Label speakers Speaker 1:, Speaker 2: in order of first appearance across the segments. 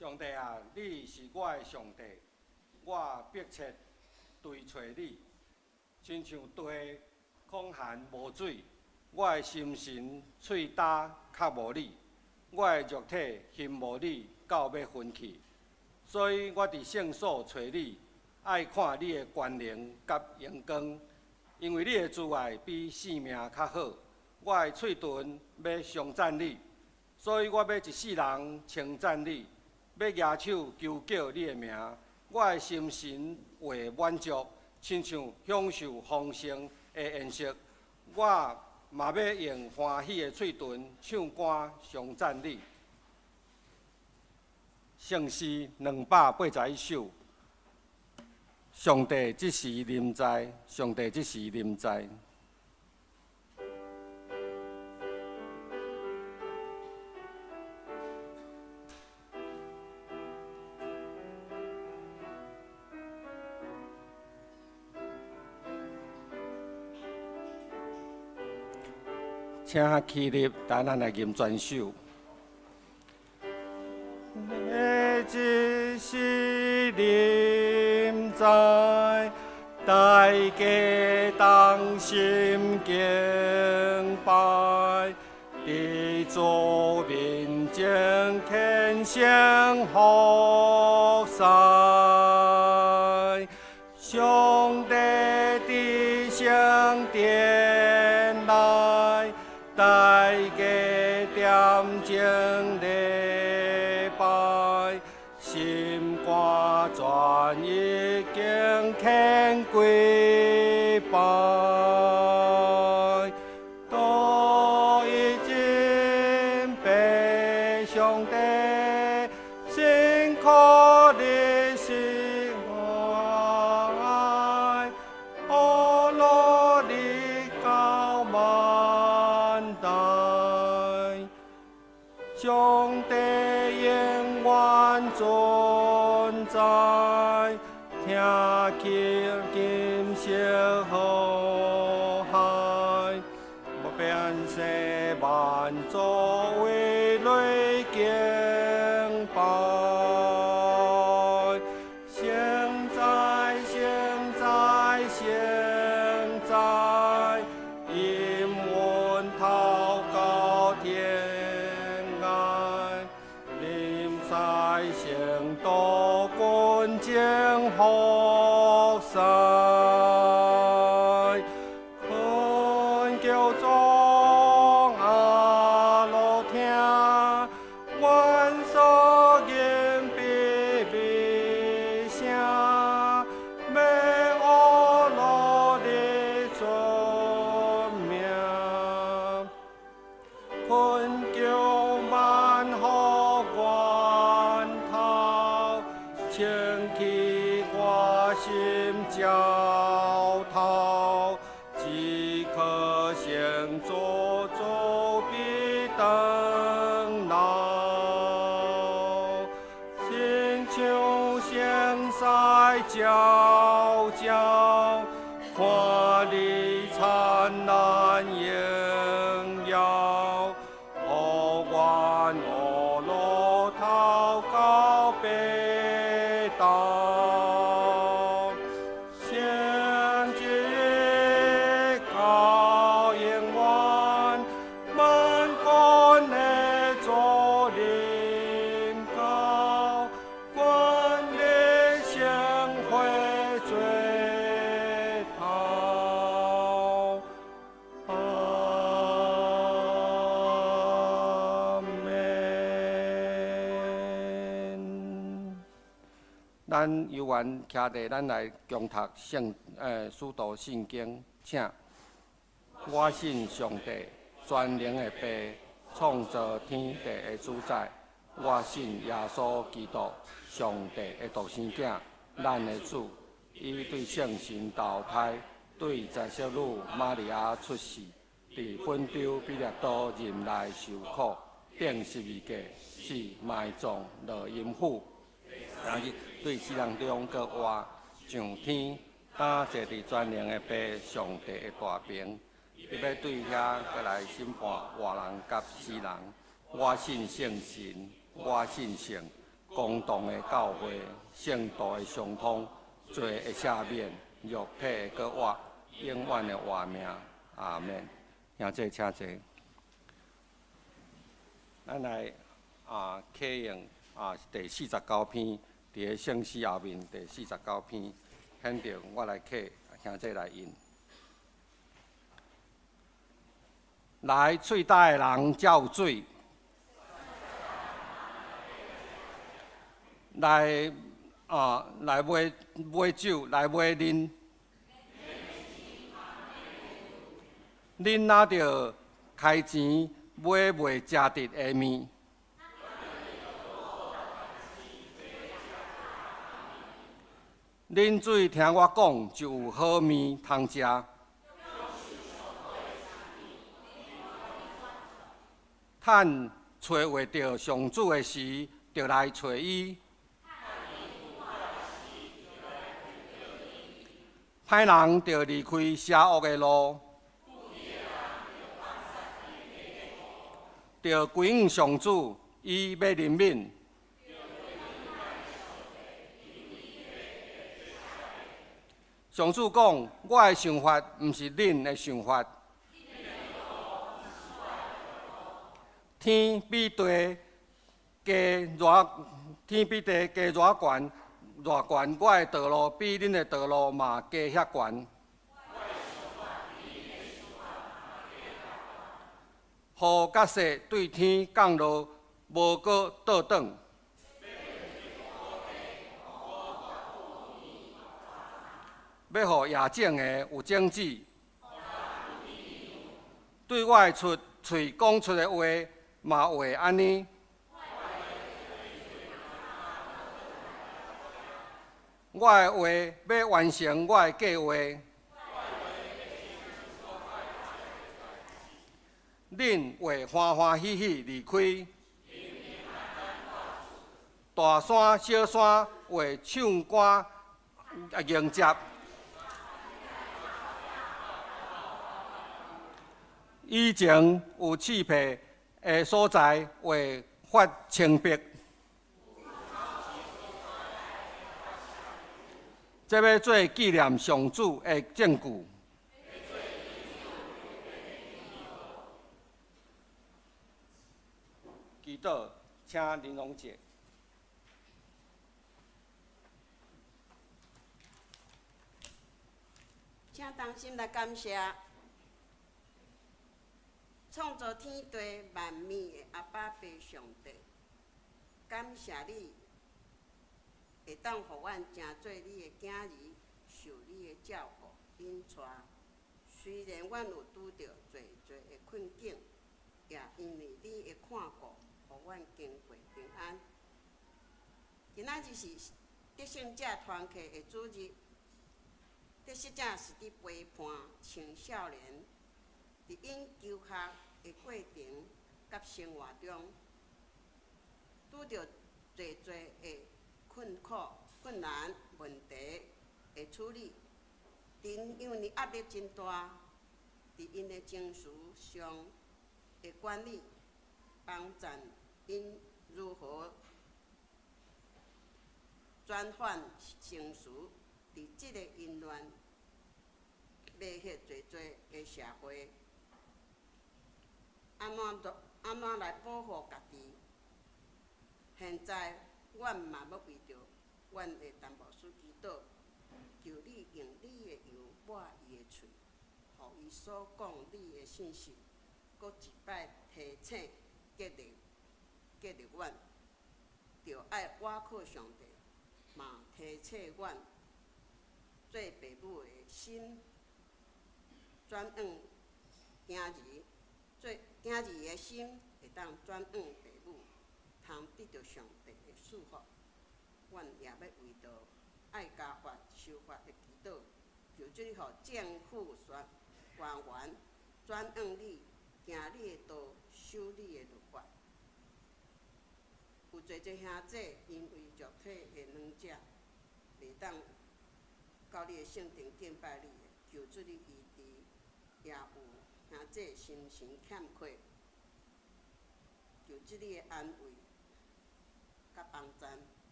Speaker 1: 上帝啊，你是我的上帝，我迫切追揣你，親像地空旱無水，我的心神喙焦渴慕你，我的肉體欣慕你到欲昏去，所以我佇聖所揣你，愛看你的權能佮榮光，因為你的慈愛比性命較好，我的喙唇欲頌讚你，所以我欲一世人稱讚你。欲舉手求叫你的名，我的心神會滿足，親像享受豐盛的筵席。我嘛欲用歡喜的喙唇唱歌頌讚你。聖詩281首，上帝這時臨在，上帝這時臨在。請起立，等咱來吟全首。這時臨在，大家同心敬拜，佇主面前虔誠服侍，上帝佇聖殿內，大家點鐘禮拜，心肝全意敬虔跪拜，都已經被上帝辛苦的心愛，阿羅的高萬代，上帝永遠存在，聽起金色河海，無變世萬族為淚敬拜。聖哉，聖哉，聖哉，引阮頭到天涯，臨在聖道軍前服侍，懇求眾阿羅聽，願所言必必聲，欲阿羅的尊名，懇求萬福源頭，清去我心澆透，只可成做祖比轉老，親像星星皎皎，看你燦爛榮耀，予阮阿羅頭到白頭，聖旨到永遠，萬軍的主臨到，權力聖會最頭。阿門。咱有緣徛地，咱來共讀聖使徒信經，請。我信上帝，全能的父，創造天地的主宰。我信耶穌基督，上帝的獨生囝，咱的主。伊對聖神投胎，對在聖女瑪利亞出世，佇本丟彼拉多忍耐受苦，釘十字架，死埋葬，落陰府，然後對死人中閣活，上天，擔坐佇全能的父上帝的大爿，伊欲對遐閣來審判活人佮死人。我信聖神，我信聖公同的教會，聖徒的相通，罪的赦免，肉體的閣活，永遠的活命。阿門。兄弟請坐。咱來啟用第49篇，佇个聖詩後面第四十九篇，現著我來啟，兄弟來吟。來喙焦的人才有水，來買酒，來買啉。恁若著開錢買袂食得的麵？恁注意聽我講，就有好麵通食。趁揣袂著上主的時，就來揣伊。歹人著離開邪惡的路，著歸向上主，伊欲憐憫。上主講：我的想法毋是恁的想法。天比地低偌，天比地低偌懸，偌懸，我的道路比恁的道路嘛低遐懸。雨佮雪對天降落，無閣倒轉。欲予野種的有種子，對我的出喙講出的話，嘛會按呢。我的話欲完成我的計劃。恁會歡歡喜喜離開。大山小山會唱歌迎接。以前有刺皮的所在會發青白。這欲做紀念上主的證據。祈禱，請林榮姐。
Speaker 2: 請同心來感謝創造天地萬物的阿爸父上帝，感謝你會當予阮成做你的囝兒，受你的照顧引帶。雖然阮有拄著濟濟的困境，也因為你的看顧，予阮經過平安。今仔日是得勝者團契的主日，得勝者是佇陪伴青少年，佇𪜶求學的過程佮生活中，拄著濟濟的困苦、困難、問題的處理，𪜶因為壓力真大，佇𪜶的情緒上的管理，幫助𪜶如何轉換情緒，佇這个淫亂、迷惑濟濟的社會，按怎來保護家己？現在，阮嘛欲為著阮的陳牧師祈禱，求你用你的油抹伊的喙，予伊所講你的信息，閣一擺提醒、激勵阮，著愛倚靠上帝，嘛提醒阮做爸母的心轉往囝兒，做囝兒的心會當轉往爸母，通得著上帝的祝福。阮也欲為著愛家法修法的祈禱，求主你予政府官員轉往你，行你的道，守你的律法。有濟濟兄弟因為肉體的軟弱，袂當到你的聖殿敬拜你的，求主你醫治，也有兄弟心神欠缺，求主你的安慰，佮佮幫贊。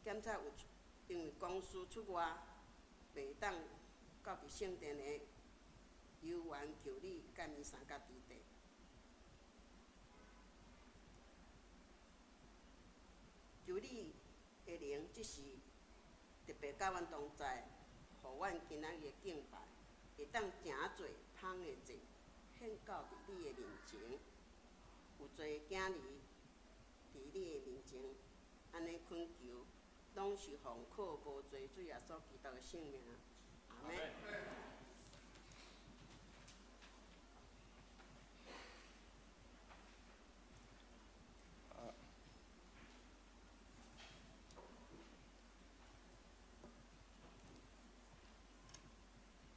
Speaker 2: 檢查有因為公事出外，袂當到佇聖殿的遊園求你佮彌撒佮弟弟。求你的靈這時特別佮阮同在，予阮今仔日的敬拜會當誠濟芳的祭獻到佇你的面前。有濟囝兒佇你的面前，按呢懇求，攏是奉靠無罪主耶穌基督的聖名，阿們。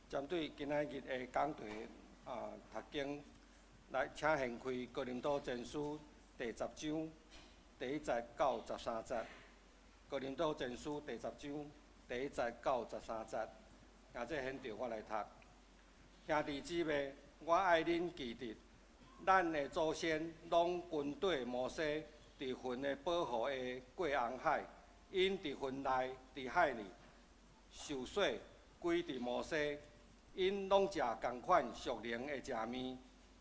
Speaker 1: 針對今仔日的講題啊，讀經來，請掀開《哥林多前書》第十章第一節到十三節，《哥林多前書》第十章第一節到十三節，今這現著我來讀。兄弟姊妹，我愛恁記得，咱的祖先攏跟綴摩西，佇雲的保護下過紅海，𪜶佇雲內、佇海裡受洗，歸佇摩西。𪜶攏食仝款屬靈的食物，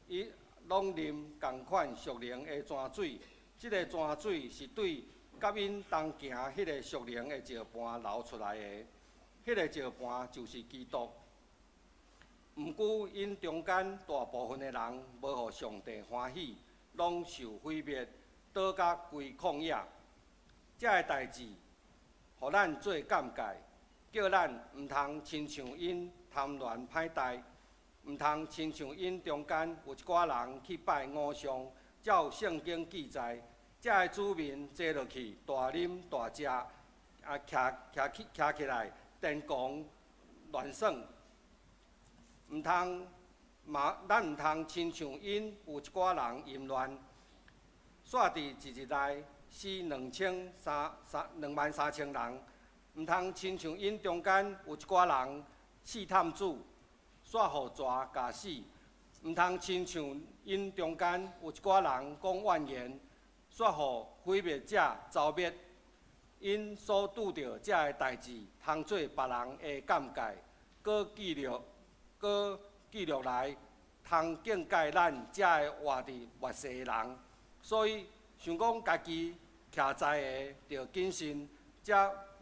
Speaker 1: 伊攏啉仝款屬靈的泉水。這个泉水是對佮𪜶同行彼个屬靈的石盤流出來的，彼个石盤就是基督。毋過𪜶中間大部分的人無予上帝歡喜，攏受毀滅，倒甲規曠野。這个代誌，予咱做鑑戒，叫咱毋通親像𪜶貪戀歹代，毋通親像𪜶中間有一寡人去拜偶像。照聖經記載，這个子民坐落去，大啉大食，啊，徛徛起徛起來，癲狂亂耍。毋通嘛，咱毋通親像𪜶有一寡人淫亂，煞佇一日內死兩千三三兩萬三千人。毋通親像𪜶中間有一寡人試探主，煞予蛇咬死。毋通親像𪜶中間有一寡人講怨言，煞予毀滅者遭滅。𪜶所拄著這个代誌，通做別人的鑑戒，閣記錄，閣記錄來，通警戒咱這个活佇末世的人。所以想講家己徛在的，著謹慎，才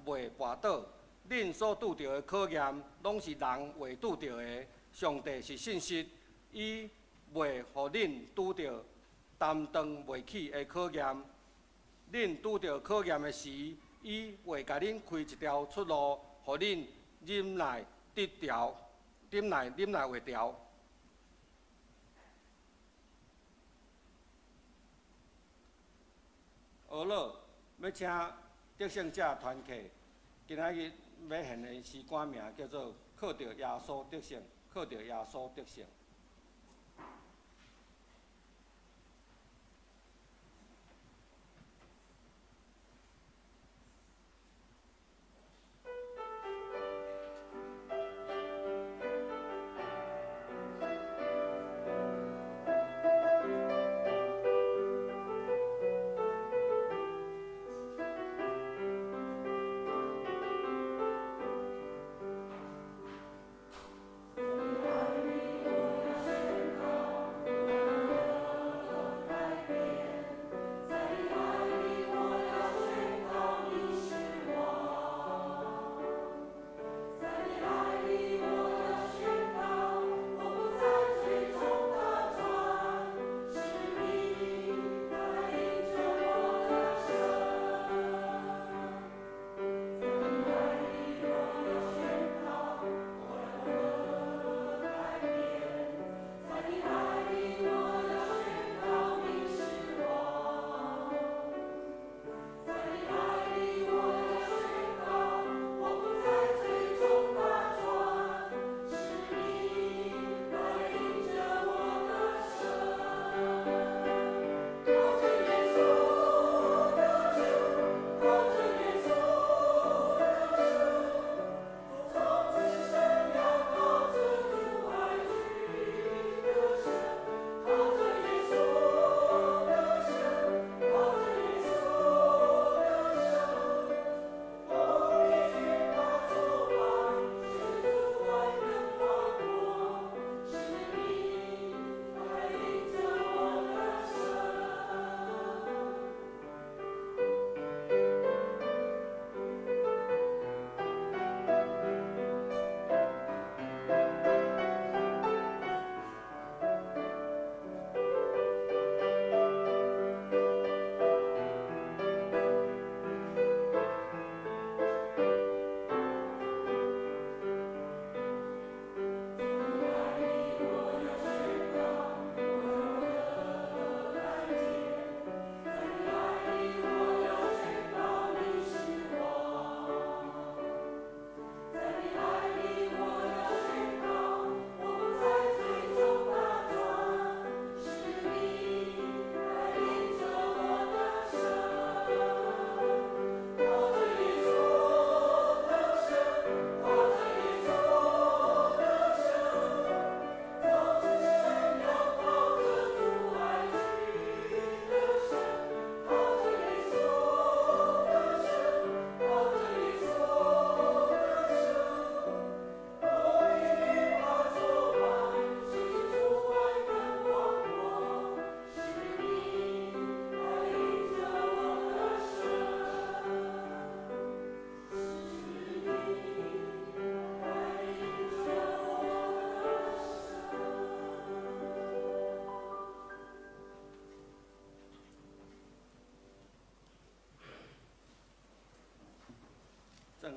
Speaker 1: 袂跋倒。恁所拄著的考驗，攏是人會拄著的。上帝是信實，伊袂予恁拄著擔當袂起的考驗。恁拄著考驗的時，伊會共恁開一條出路，予恁忍耐得著，忍耐忍耐會著。呵咾，欲請得勝者團契，今仔日欲獻的詩歌名叫做《靠著耶穌得勝》，靠著耶穌得勝。
Speaker 3: 我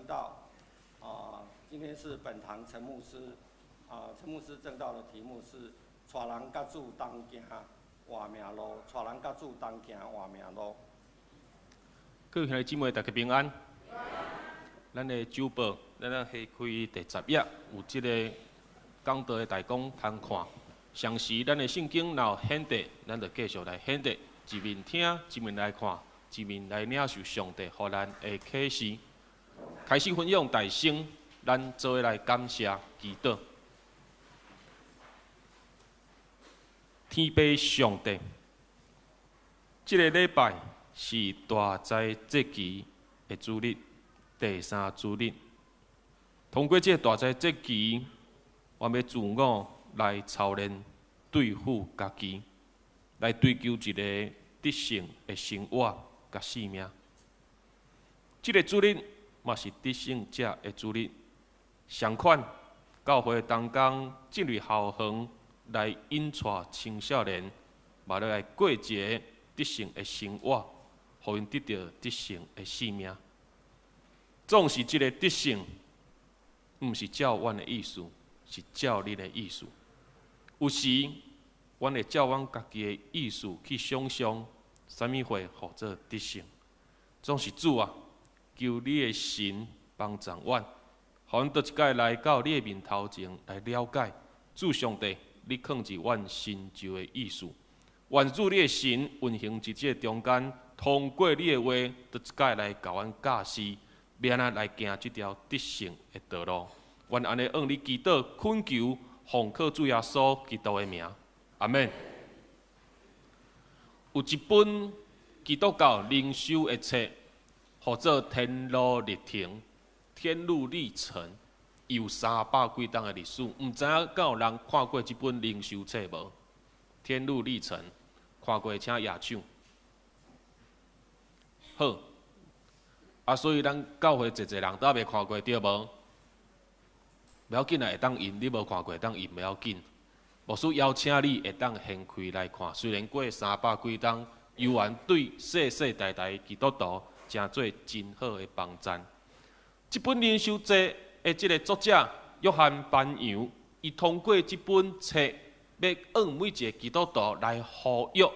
Speaker 1: 證道。今天是本堂陳牧師，陳牧師證道的題目是帶人佮主同行活命路，帶人佮主同行活命路。
Speaker 3: 各位兄弟姊妹，大家平安。咱的周報，咱來掀開第10頁，有這个講道的大綱通看。同時，咱的聖經若有顯示，咱就繼續來顯示，一面聽，一面來看，一面來領受上帝予咱的啟示。開始分享大聲，咱做伙來感謝祈禱。天父上帝，這个禮拜是大齋節期的主日，第三主日。通過這个大齋節期，我欲自我來操練對付家己，來追求一个得勝的生活佮性命。這个主日嘛是得勝者的主日。相款，教會同工進入校園來引帶青少年，嘛來過一個得勝的生活，予𪜶得著得勝的性命。總是這个得勝，毋是照阮的意思，是照恁的意思。有時，阮會照阮家己的意思去想像，啥物會號做得勝。總是主啊，求你的神幫助阮，予阮閣一擺來到你的面頭前來了解主上帝，你囥佇阮心上的意思。願主你的神運行佇這个中間，通過你的話，閣一擺來共阮教示，欲按怎來行這條得勝的道路。阮按呢向你祈禱懇求，奉靠主耶穌基督的名，阿們。有一本基督教靈修的冊，號做《天路歷程》，天路歷程，有300幾冬的歷史，毋知影敢有人看過這本靈修冊無？《天路歷程》看過請舉手。好，所以咱教會濟濟人都猶未看過，對無？袂要緊啦，會當印，你無看過會當印，袂要緊。牧師邀請你會當掀開來看，雖然過300幾冬，猶原對世世代代基督徒誠做真好的幫贊。這本靈修冊的這个作者約翰班揚，伊通過這本冊，欲向每一个基督徒來呼籲，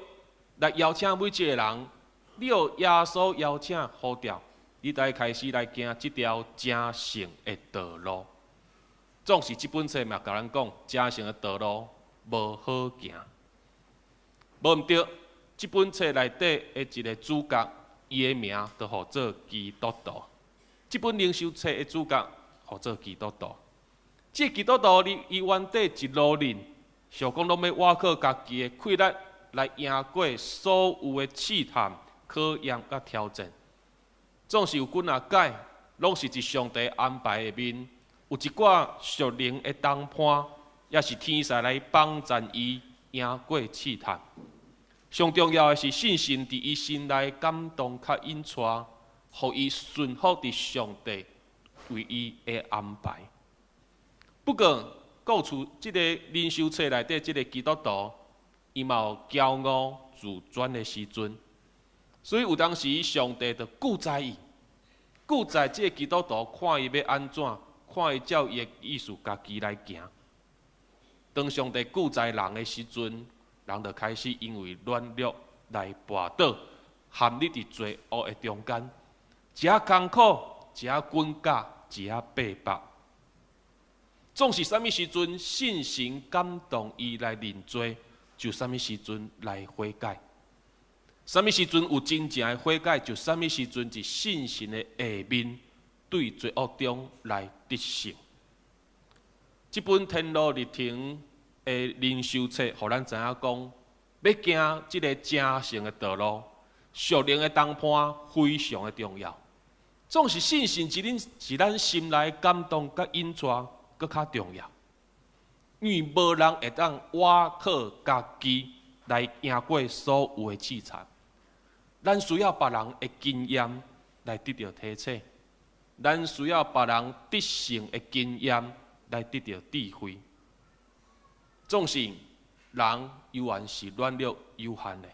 Speaker 3: 來邀請每一个人，你予耶穌邀請呼召，你才開始來行這條成聖的道路。總是這本冊嘛，共咱講，成聖的道路無好行，無毋對。這本冊內底的一个主角，伊的名就號做基督徒。這本靈修冊的主角號做基督徒。這个基督徒佇伊原底一路裡，想講攏欲倚靠家己的氣力來贏過所有的試探、考驗佮挑戰。總是有幾若擺，攏是佇上帝安排的面，有一寡屬靈的同伴，抑是天使來幫贊伊贏過試探。上重要的是信心佇伊心內感動佮引帶，予伊順服佇上帝為伊的安排。不過，故事這个靈修冊內底這个基督徒，伊嘛有驕傲自尊的時陣，所以有當時上帝就拒載伊，拒載這个基督徒，看伊欲按怎，看伊照伊的意思家己來行。當上帝拒載人的時陣，人就開始因為軟弱來跋倒，陷入佇罪惡的中間，一下艱苦，一下滾架，一下爬拔。總是啥物時陣聖神感動伊來認罪，就啥物時陣來悔改。啥物時陣有真正的悔改，就啥物時陣佇信心的下面對罪惡中來得勝。這本天路歷程的靈修冊，予咱知影講，欲行這个成聖的道路，屬靈的同伴非常的重要。總是信心佇恁佇咱心內感動佮引帶，閣較重要。因為無人會當倚靠家己來贏過所有的試探。咱需要別人的經驗來得著提醒，咱需要別人得勝的經驗來得著智慧。總是人猶原是軟弱有限的，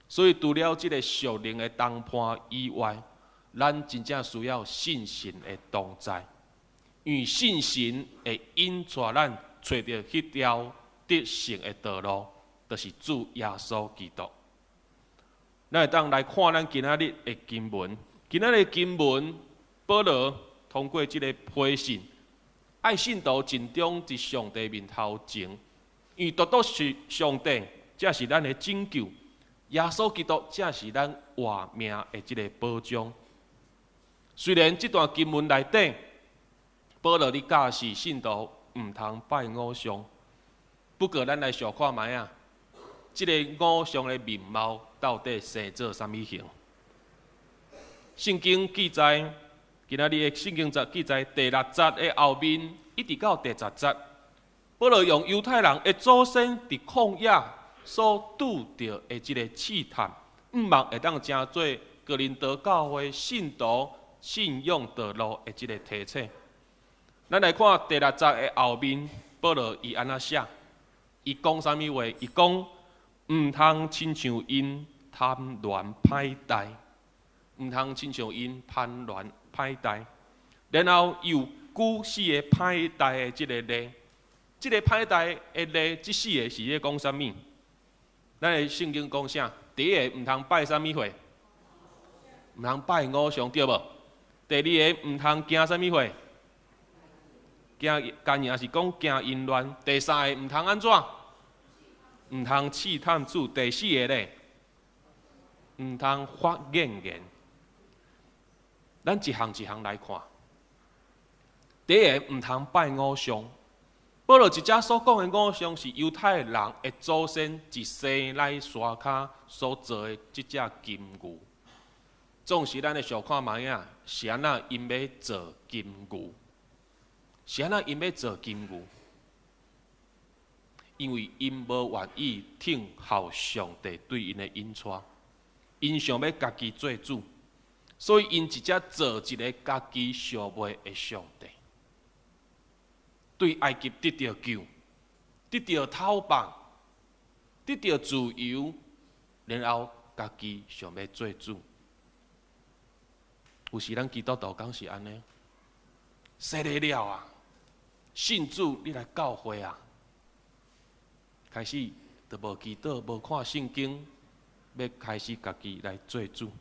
Speaker 3: 所以除了這个屬靈的同伴以外，咱真正需要信神的同在，因為信神會引帶咱揣著彼條得勝的道路，就是主耶穌基督。咱會當來看咱今仔日的經文，今仔日的經文，保羅通過這個批信，愛信徒盡忠佇上帝面頭前，因為獨獨是上帝，才是咱的拯救，耶穌基督才是咱活命的這个保障。雖然這段經文內底，保羅佇教示信徒毋通拜偶像，不過咱來想看覓仔，這个偶像的面貌到底生做啥物形？聖經記載，今仔日的聖經節記載第六節的後面，一直到第十節，保羅用猶太人的祖先佇曠野所拄著的這个試探，向望會當成做哥林多教會信徒信仰道路的這个提醒。咱來看第六節的後面，保羅伊按怎寫？伊講啥物話？伊講毋通親像𪜶貪戀歹代，毋通親像𪜶貪戀歹代。然後又舉四个歹代的這个例，這个歹代的例，這四个是咧講啥物？咱的聖經講啥？第一个毋通拜啥物貨？毋通拜偶像，對無？第二个毋通行啥物貨？行奸淫，是講行淫亂。第三个毋通按怎？毋通試探主。第四个咧，毋通發怨言。咱一項一項來看。第一个毋通拜偶像。保羅佇遮所講的偶像是猶太人的祖先佇西奈山跤所做的這隻金牛。總是咱來想看覓仔，是按怎𪜶欲做金牛？是按怎𪜶欲做金牛？因為𪜶無願意聽候上帝對𪜶的引帶，𪜶想欲家己做主，所以𪜶直接做一个家己想欲的上帝。對埃及得著救，得著討放，得著自由，然後家己想欲做主。有時咱基督徒敢是按呢？洗禮了啊，信主你來教會啊，開始就無祈禱、無看聖經，欲開始家己來做主。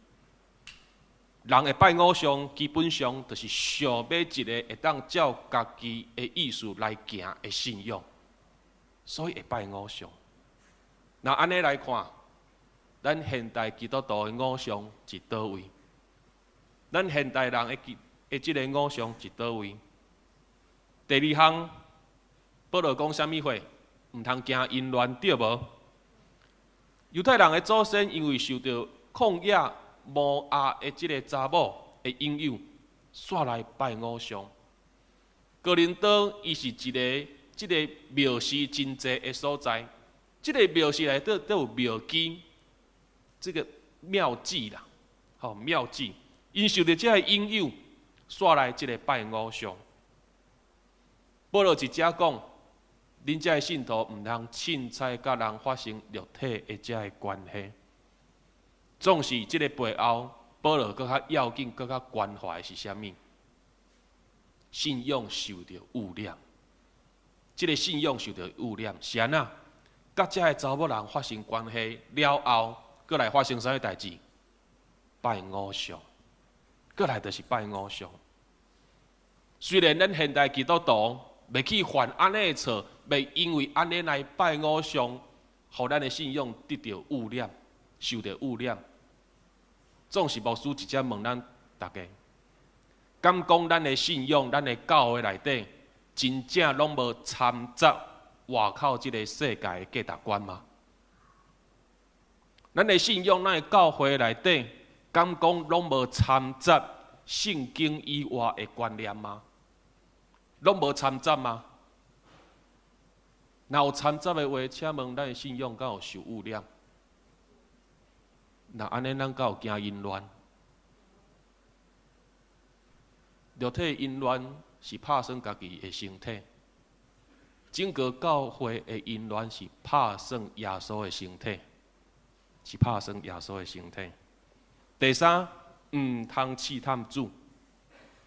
Speaker 3: 人會拜偶像，基本上就是想欲一個會當照家己的意思來行的信仰，所以會拜偶像。若按呢來看，咱現代基督徒的偶像佇佗位？咱現代人的的這个偶像佇佗位？第二項，保羅講啥物話？毋通行淫亂，對無？猶太人的祖先因為受著曠野摩押的這个查某的引誘，煞來拜偶像。哥林多伊是一个這个廟寺真濟的所在，這个廟寺內底都有廟妓，這个廟妓啦，吼廟妓，𪜶受著這个引誘，煞來這个拜偶像。保羅佇遮講，恁遮的信徒毋通凊彩佮人發生肉體的這个關係。總是這个背後，保羅閣較要緊、閣較關懷的是啥物？信仰受著污染，這个信仰受著污染是按怎？佮遮个查某人發生關係了後，閣來發生啥物代誌？拜偶像，閣來就是拜偶像。雖然咱現代基督徒袂去犯按呢的錯，袂因為按呢來拜偶像，予咱的信仰得著污染，受著污染。總是牧師直接問咱逐家，敢講咱的信仰，咱的教會內底，真正攏無摻雜外口這个世界的價值觀嗎？咱的信仰，咱的教會內底，敢講攏無摻雜聖經以外的觀念嗎？攏無摻雜嗎？若有摻雜的話，請問咱的信仰敢有受污染？若按呢，咱敢有行淫亂？肉體淫亂是拍損家己的身體，整個教會的淫亂是拍損耶穌的身體，是拍損耶穌的身體。第三，毋通試探主。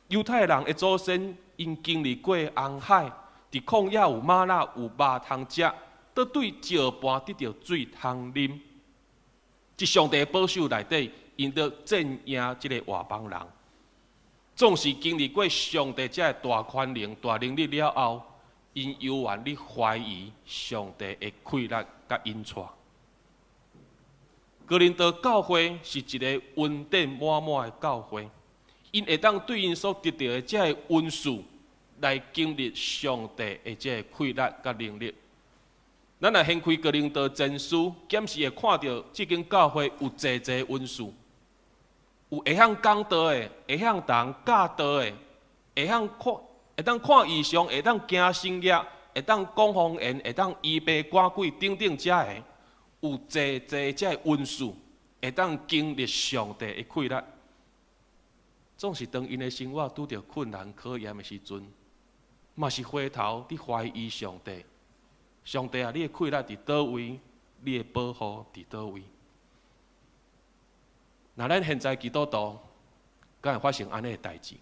Speaker 3: 猶太人的祖先𪜶經歷過紅海，佇曠野有嗎哪，有肉通食，閣對石盤得著水通啉。佇上帝保守內底，𪜶都戰贏這个外邦人。總是經歷過上帝這个大權能、大能力了後，𪜶猶原咧懷疑上帝的氣力佮引帶。哥林多教會是一个恩典滿滿的教會，𪜶會當對𪜶所得著的這个恩賜來經歷上帝的這个氣力佮能力。咱若掀開哥林多前書，檢視會看著這間教會有濟濟恩賜，有會曉講道的，會曉共人教導的，會曉看，會當看異象，會當行神跡，會當講方言，會當醫病趕鬼等等遮个，有濟濟這个恩賜，會當經歷上帝的氣力。總是當𪜶的生活拄著困難考驗的時陣，嘛是回頭佇懷疑上帝。上帝啊，你的氣力佇佗位？你的保護佇佗位？若咱現在基督徒，敢會發生按呢的代誌？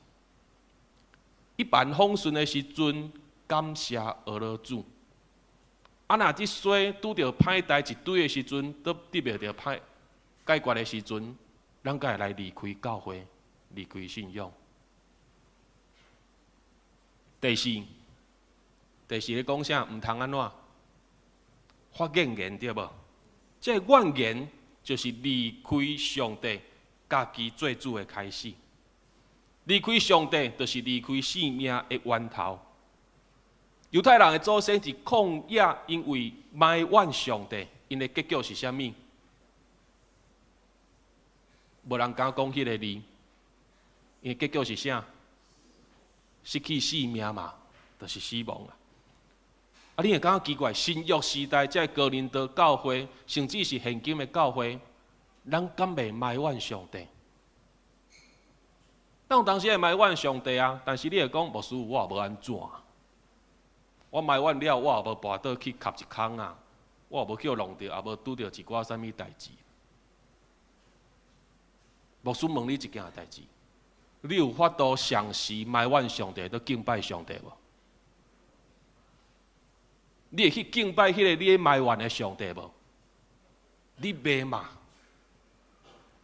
Speaker 3: 一帆風順的時陣，感謝阿羅主。啊，若這衰拄著歹代誌一堆的時陣，都得袂著歹解決的時陣，咱敢會來離開教會，離開信仰？第四，第四咧講啥？毋通按怎？發怨言對無？這個怨言就是離開上帝，家己做主的開始。離開上帝，就是離開生命的源頭。猶太人的祖先佇曠野，因為埋怨上帝，𪜶的結局是啥物？無人敢講彼个字。𪜶的結局是啥？失去性命嘛，就是死亡啊！啊，你會感覺奇怪？新約時代這个哥林多教會，甚至是現今的教會，咱敢袂埋怨上帝？咱有當時會埋怨上帝啊，但是你會講，牧師，我也無按怎。我埋怨了，我也無跋倒去磕一空啊，我也無去予弄著，也無拄著一寡啥物代誌。牧師問你一件代誌，你有法度常時埋怨上帝，閣敬拜上帝無？你會去敬拜彼個你咧埋怨的上帝無？你袂嘛？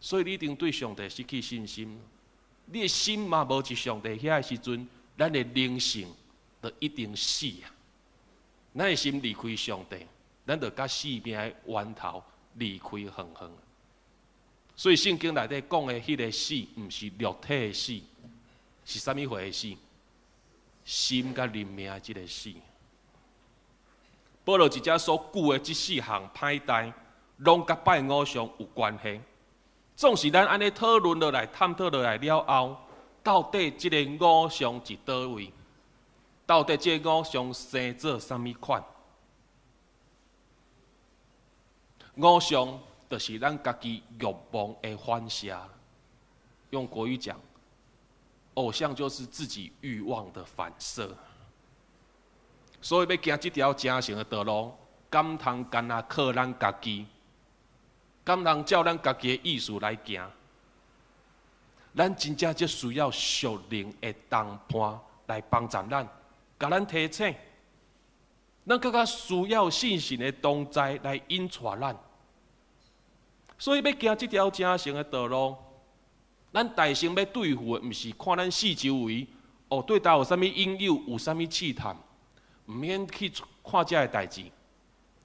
Speaker 3: 所以你一定對上帝失去信心。你的心嘛無佇上帝遐的時陣，咱的靈性就一定死啊！咱的心離開上帝，咱就佮生命的源頭離開遠遠。所以聖經內底講的彼个死，毋是肉體的死，是啥物回的死？心佮靈命的這个死。保羅佇遮所舉的這四項歹代，攏佮拜偶像有關係。總是咱按呢討論落來、探討落來了後，到底這个偶像佇佗位？到底這个偶像生做啥物款？偶像就是咱家己欲望的反射。用國語講，偶像就是自己欲望的反射。所以欲行這條成聖的道路，敢通干焦靠咱家己？敢通照咱家己的意思來行？咱真正才需要屬靈的同伴來幫助咱，共咱提醒。咱閣較需要聖神的同在來引帶咱。所以欲行這條成聖的道路，咱大先欲對付的，毋是看咱四周圍哦，對佗有啥物引誘，有啥物試探，毋免去看這个代誌。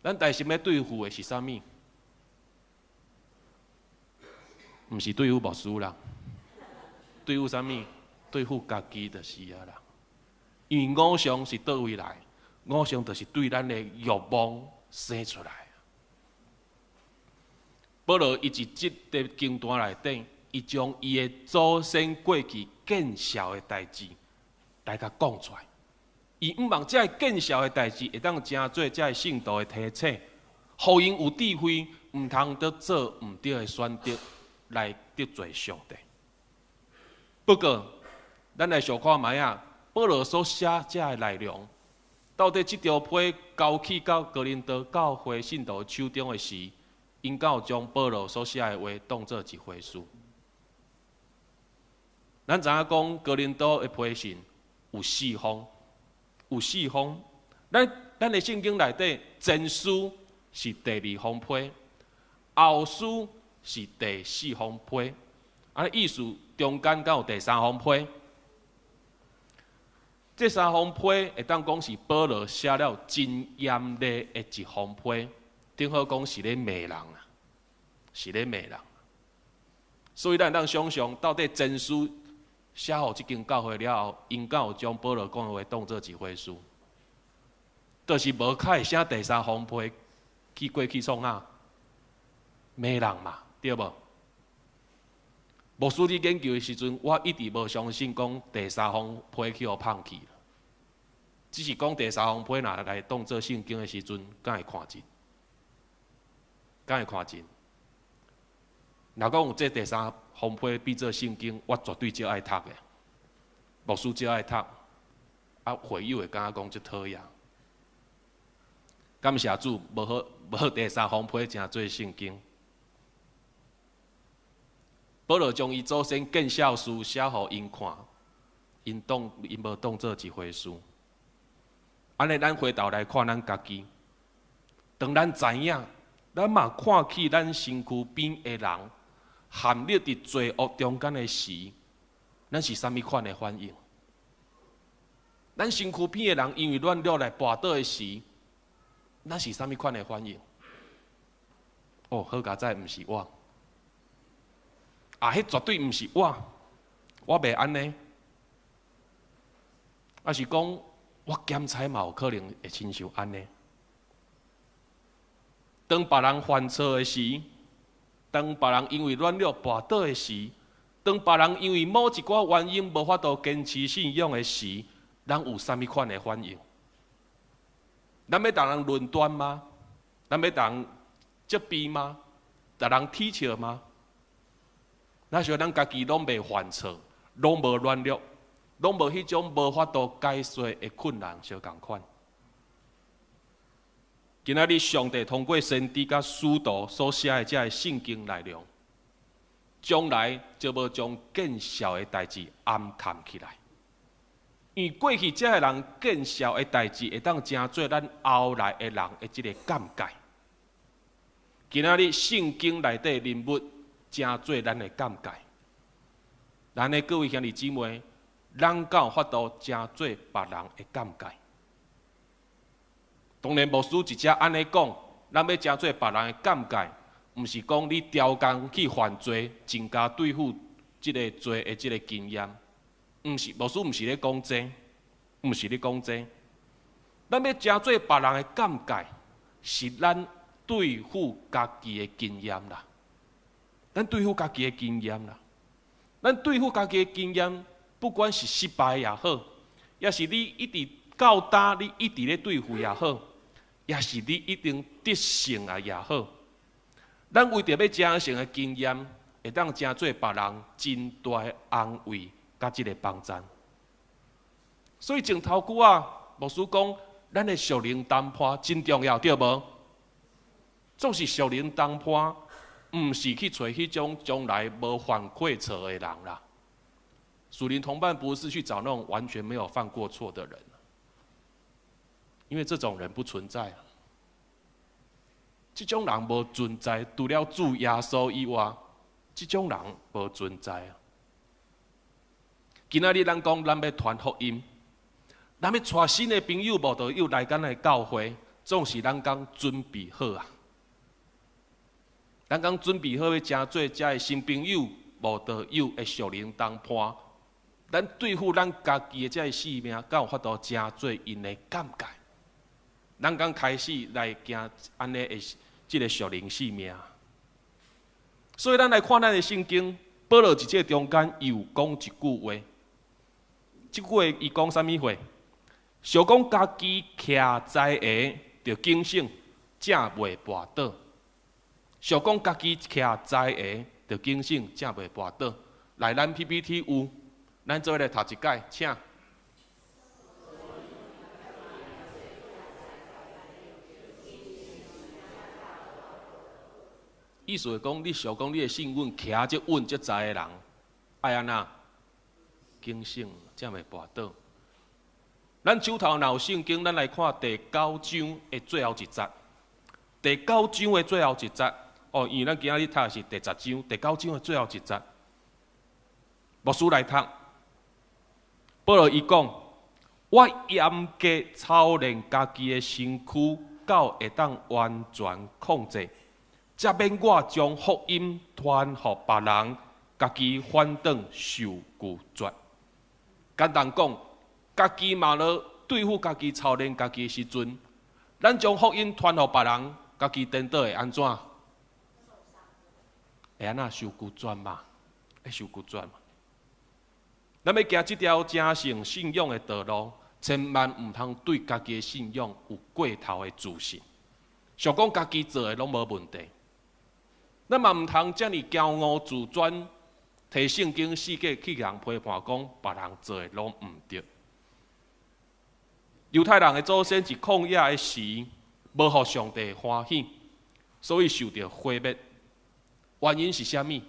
Speaker 3: 咱大先欲對付的是啥物？毋是對付牧師啦，對付啥物？對付家己就是啊啦。因為偶像是佗位來？偶像就是對咱的欲望生出來。保羅伊佇這个經段內底，伊將伊的祖先過去見笑的代誌來共講出來。伊向望這个見笑的代誌會當成做這个信徒的提醒，予𪜶有智慧，毋通閣做毋對的選擇來得罪上帝。不過，咱來想看覓仔，保羅所寫這个內容，到底這張批交去到哥林多教會信徒手中的時，𪜶敢有將保羅所寫的話當做一回事？咱知影講哥林多的批信有四封，有四封。咱的聖經內底前書是第二封批，後書是第四封批。按呢意思中間敢有第三封批？這三封批會當講是保羅寫了真嚴厲的一封批，頂好講是咧罵人啊，是咧罵人。所以咱會當想像，到底前書寫予這間教會了後，𪜶敢有將保羅講的話當做一回事？就是無較會寫第三封批去過去創啥？罵人嘛，對無？牧師佇研究的時陣，我一直無相信講第三封批去予放棄。只是講第三封批若來當做聖經的時陣，敢會看真？敢會看真？若講有這第三封批變做聖經，我絕對足愛讀的。牧師足愛讀，啊，會友會感覺講足討厭。感謝主，無好無第三封批成做聖經。保羅將伊祖先見笑書寫予𪜶看，𪜶無當做一回事。按呢，咱回頭來看咱家己，當咱知影，咱嘛看起咱身軀邊的人陷入佇罪惡中間的時，咱是啥物款的反應？咱身軀邊的人因為軟弱來跋倒的時，咱是啥物款的反應？哦，好佳哉，毋是我。啊，彼絕對毋是我，我袂按呢。抑是講，我檢查嘛有可能會親像按呢。當別人犯錯的時，當別人因為軟弱跋倒的時，當別人因為某一寡原因無法度堅持信仰的時，咱有啥物款的反應？咱欲共人論斷嗎？咱欲共人責備嗎？共人恥笑嗎？若是咱家己攏袂犯錯，攏無軟弱，攏無彼種無法度解說的困難，相仝款。今仔日上帝通過先知佮使徒所寫的這个聖經內容，將來就無將見笑的代誌掩藏起來。因為過去這个人見笑的代誌，會當成做咱後來的人的這个鑑戒。今仔日聖經內底人物，成做咱的鑑戒。咱的各位兄弟姊妹，咱敢有法度成做別人的鑑戒？當然，牧師直接按呢講，咱欲成做別人的鑑戒，毋是講你刁工去犯罪，增加對付這个罪的這个經驗。毋是，牧師毋是咧講這，毋是咧講這。咱欲成做別人的鑑戒，是咱對付家己的經驗啦。咱對付家己的經驗啦，咱對付家己的經驗，不管是失敗也好，抑是你一直到今你一直咧對付也好，抑是你已經得勝啊也好，咱為著欲成聖的經驗，會當成做別人真大的安慰佮這个幫贊。所以前頭久仔，牧師講，咱的屬靈同伴真重要，對無？總是屬靈同伴。毋是去揣彼種將來無犯過錯的人啦。屬靈同伴不是去找那種完全沒有犯過錯的人，因為這種人不存在。這種人無存在，除了主耶穌以外，這種人無存在。今仔日咱講，咱欲傳福音，咱欲帶新的朋友、慕道友來咱的教會，總是咱講準備好啊。咱講準備好欲成做遮的新朋友、慕道友的屬靈同伴，咱對付咱家己的這个性命，敢有法度成做𪜶的鑑戒？咱敢開始來行按呢的這个屬靈性命。所以，咱來看咱的聖經，保羅佇這个中間又講一句話。這句話伊講啥物話？想講家己徛在下，著警醒，才袂跋倒。想講家己徛在下，著警醒，才袂跋倒。來，咱 PPT 有，咱做伙來讀一擺，請。意思是講，你想講你的信穩徛這穩這在的人，愛按怎？警醒，才袂跋倒。咱手頭若有聖經，咱來看第九章的最後一節。第九章的最後一節，哦，因為咱今仔日讀的是第十章，第九章的最後一節。牧師來讀，保羅伊講：我嚴格操練家己的身軀，到會當完全控制，才免我將福音傳予別人，家己反轉受拒絕。簡單講，家己嘛咧對付家己操練家己的時陣，咱將福音傳予別人，家己顛倒會按怎？會按怎受拒絕嘛？會受拒絕嘛？咱欲行這條成聖信仰的道路，千萬毋通對家己的信仰有過頭的自信，想講家己做的攏無問題。咱嘛毋通遮爾驕傲自尊，提聖經四界去共人批判講別人做的攏毋對。猶太人的祖先佇曠野的時，無予上帝歡喜，所以受著毀滅。原因是啥物？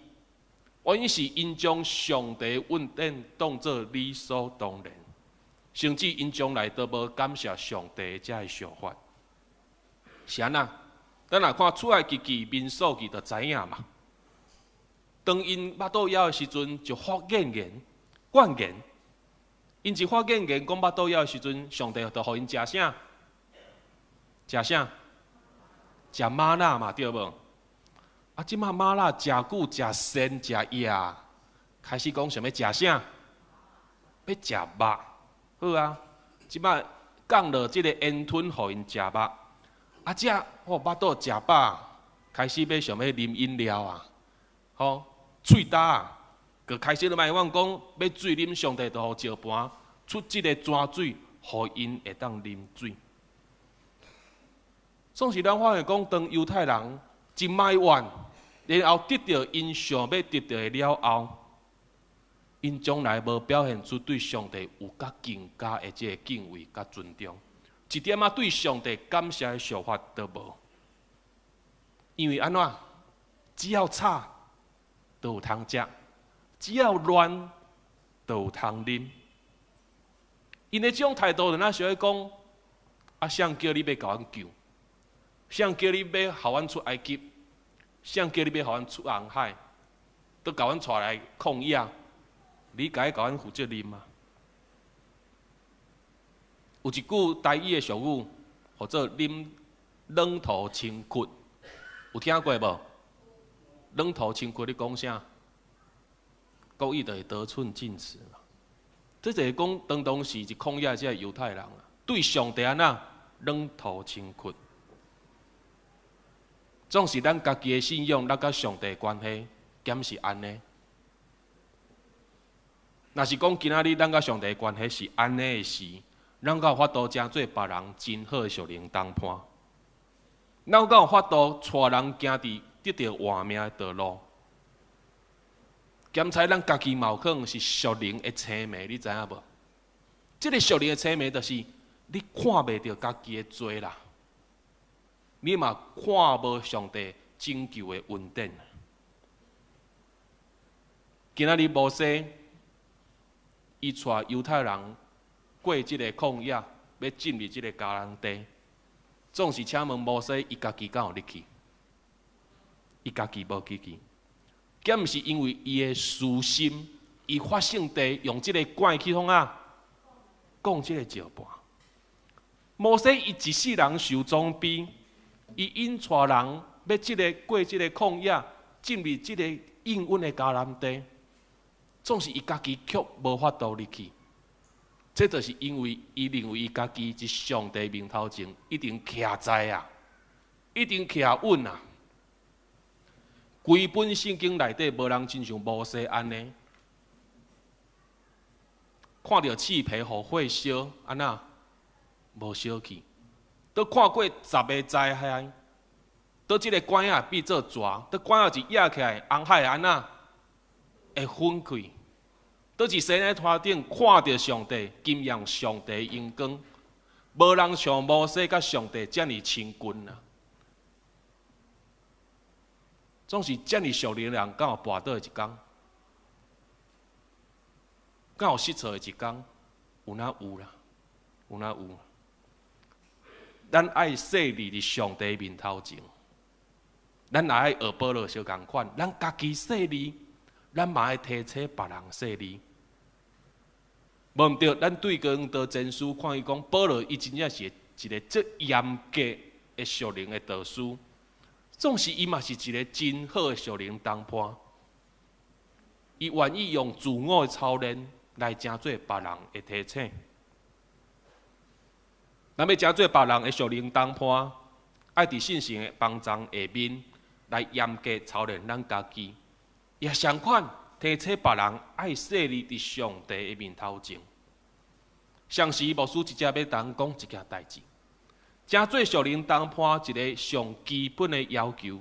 Speaker 3: 原因是𪜶將上帝恩典當做理所當然，甚至𪜶從來都無感謝上帝這个想法。是按怎？咱若看出埃及記、民數記就知影嘛。當𪜶腹肚枵的時陣，就發怨言、怨言。𪜶一發怨言講腹肚枵的時陣，上帝就予𪜶食啥？食啥？食嗎哪嘛，對無？啊，這擺嗎哪食久食鮮食野，開始講想欲食啥？欲食肉。好啊，這擺降落這个煙吞，予𪜶食肉。啊，這吼腹肚食飽，開始欲想欲啉飲料啊，吼，喙焦啊，閣開始咧埋怨講欲水啉，上帝就予石盤出這个泉水，予𪜶會當啉水。總是咱發現講，當猶太人一埋怨，然後得著𪜶想欲得著的了後，𪜶從來無表現出對上帝有較更加的這个敬畏佮尊重，一點仔對上帝感謝的想法都無。因為按怎？只要吵，都有通食；只要亂，都有通啉。𪜶的這種態度，就若像咧講：啊，誰叫你欲共阮救？誰叫你欲予阮出埃及？誰叫你欲予阮出紅海？都共阮帶來曠野，你該共阮負責任嗎？有一句台語的俗語，號做啉軟塗清窟，有聽過無？軟塗清窟，你講啥？國語就是得寸進尺嘛。這就是講，當當時佇曠野這个猶太人啊，對上帝按怎軟塗清窟。總是咱家己的信仰，咱佮上帝關係，敢是按呢？若是講今仔日咱佮上帝關係是按呢的時，咱敢有法度成做別人真好的屬靈同伴？咱敢有法度帶人行佇得著活命的道路？兼且咱家己嘛有可能是屬靈的青盲，你知影無？這个屬靈的青盲，就是你看袂著家己的罪啦，你嘛看無上帝拯救的恩典。今仔日摩西，伊帶猶太人過這个曠野，欲進入這个迦南地，總是請問摩西，伊家己敢有入去？伊家己無入去，敢毋是因為伊的私心，伊發性地用這个拐去創啊，講這个石盤。摩西伊一世人受裝備，伊引帶人欲這个過這个曠野，進入這個應允的迦南地，總是伊家己卻無法度入去。這就是因為伊認為伊家己佇上帝面頭前一定徛在啊，一定徛穩啊。規本聖經內底無人親像摩西按呢，看著刺皮予火燒，按怎無燒去？都看過十个災害，佗這个拐仔變做蛇，佗拐仔一壓起來，紅海按怎會分開？佗佇西奈山頂看著上帝，瞻仰上帝榮光，無人像摩西佮上帝遮爾親近啊！總是遮爾屬靈的人，敢有跋倒的一工？敢有失措的一工？有哪有啦？有哪有？咱愛細膩佇上帝面頭前，咱也愛學保羅相仝款，咱家己細膩，咱嘛愛提醒別人細膩。無毋對，咱對哥林多前書看伊講，保羅伊真正是一個足嚴格的屬靈的導師，總是伊嘛是一個真好的屬靈同伴。伊願意用自我的操練來成做別人的提醒。咱欲成做別人的屬靈同伴，愛佇信心的幫助下面來嚴格操練咱家己，也相款提醒別人愛細膩佇上帝的面頭前。相時牧師直接欲同講一件代誌，成做屬靈同伴一个上基本的要求，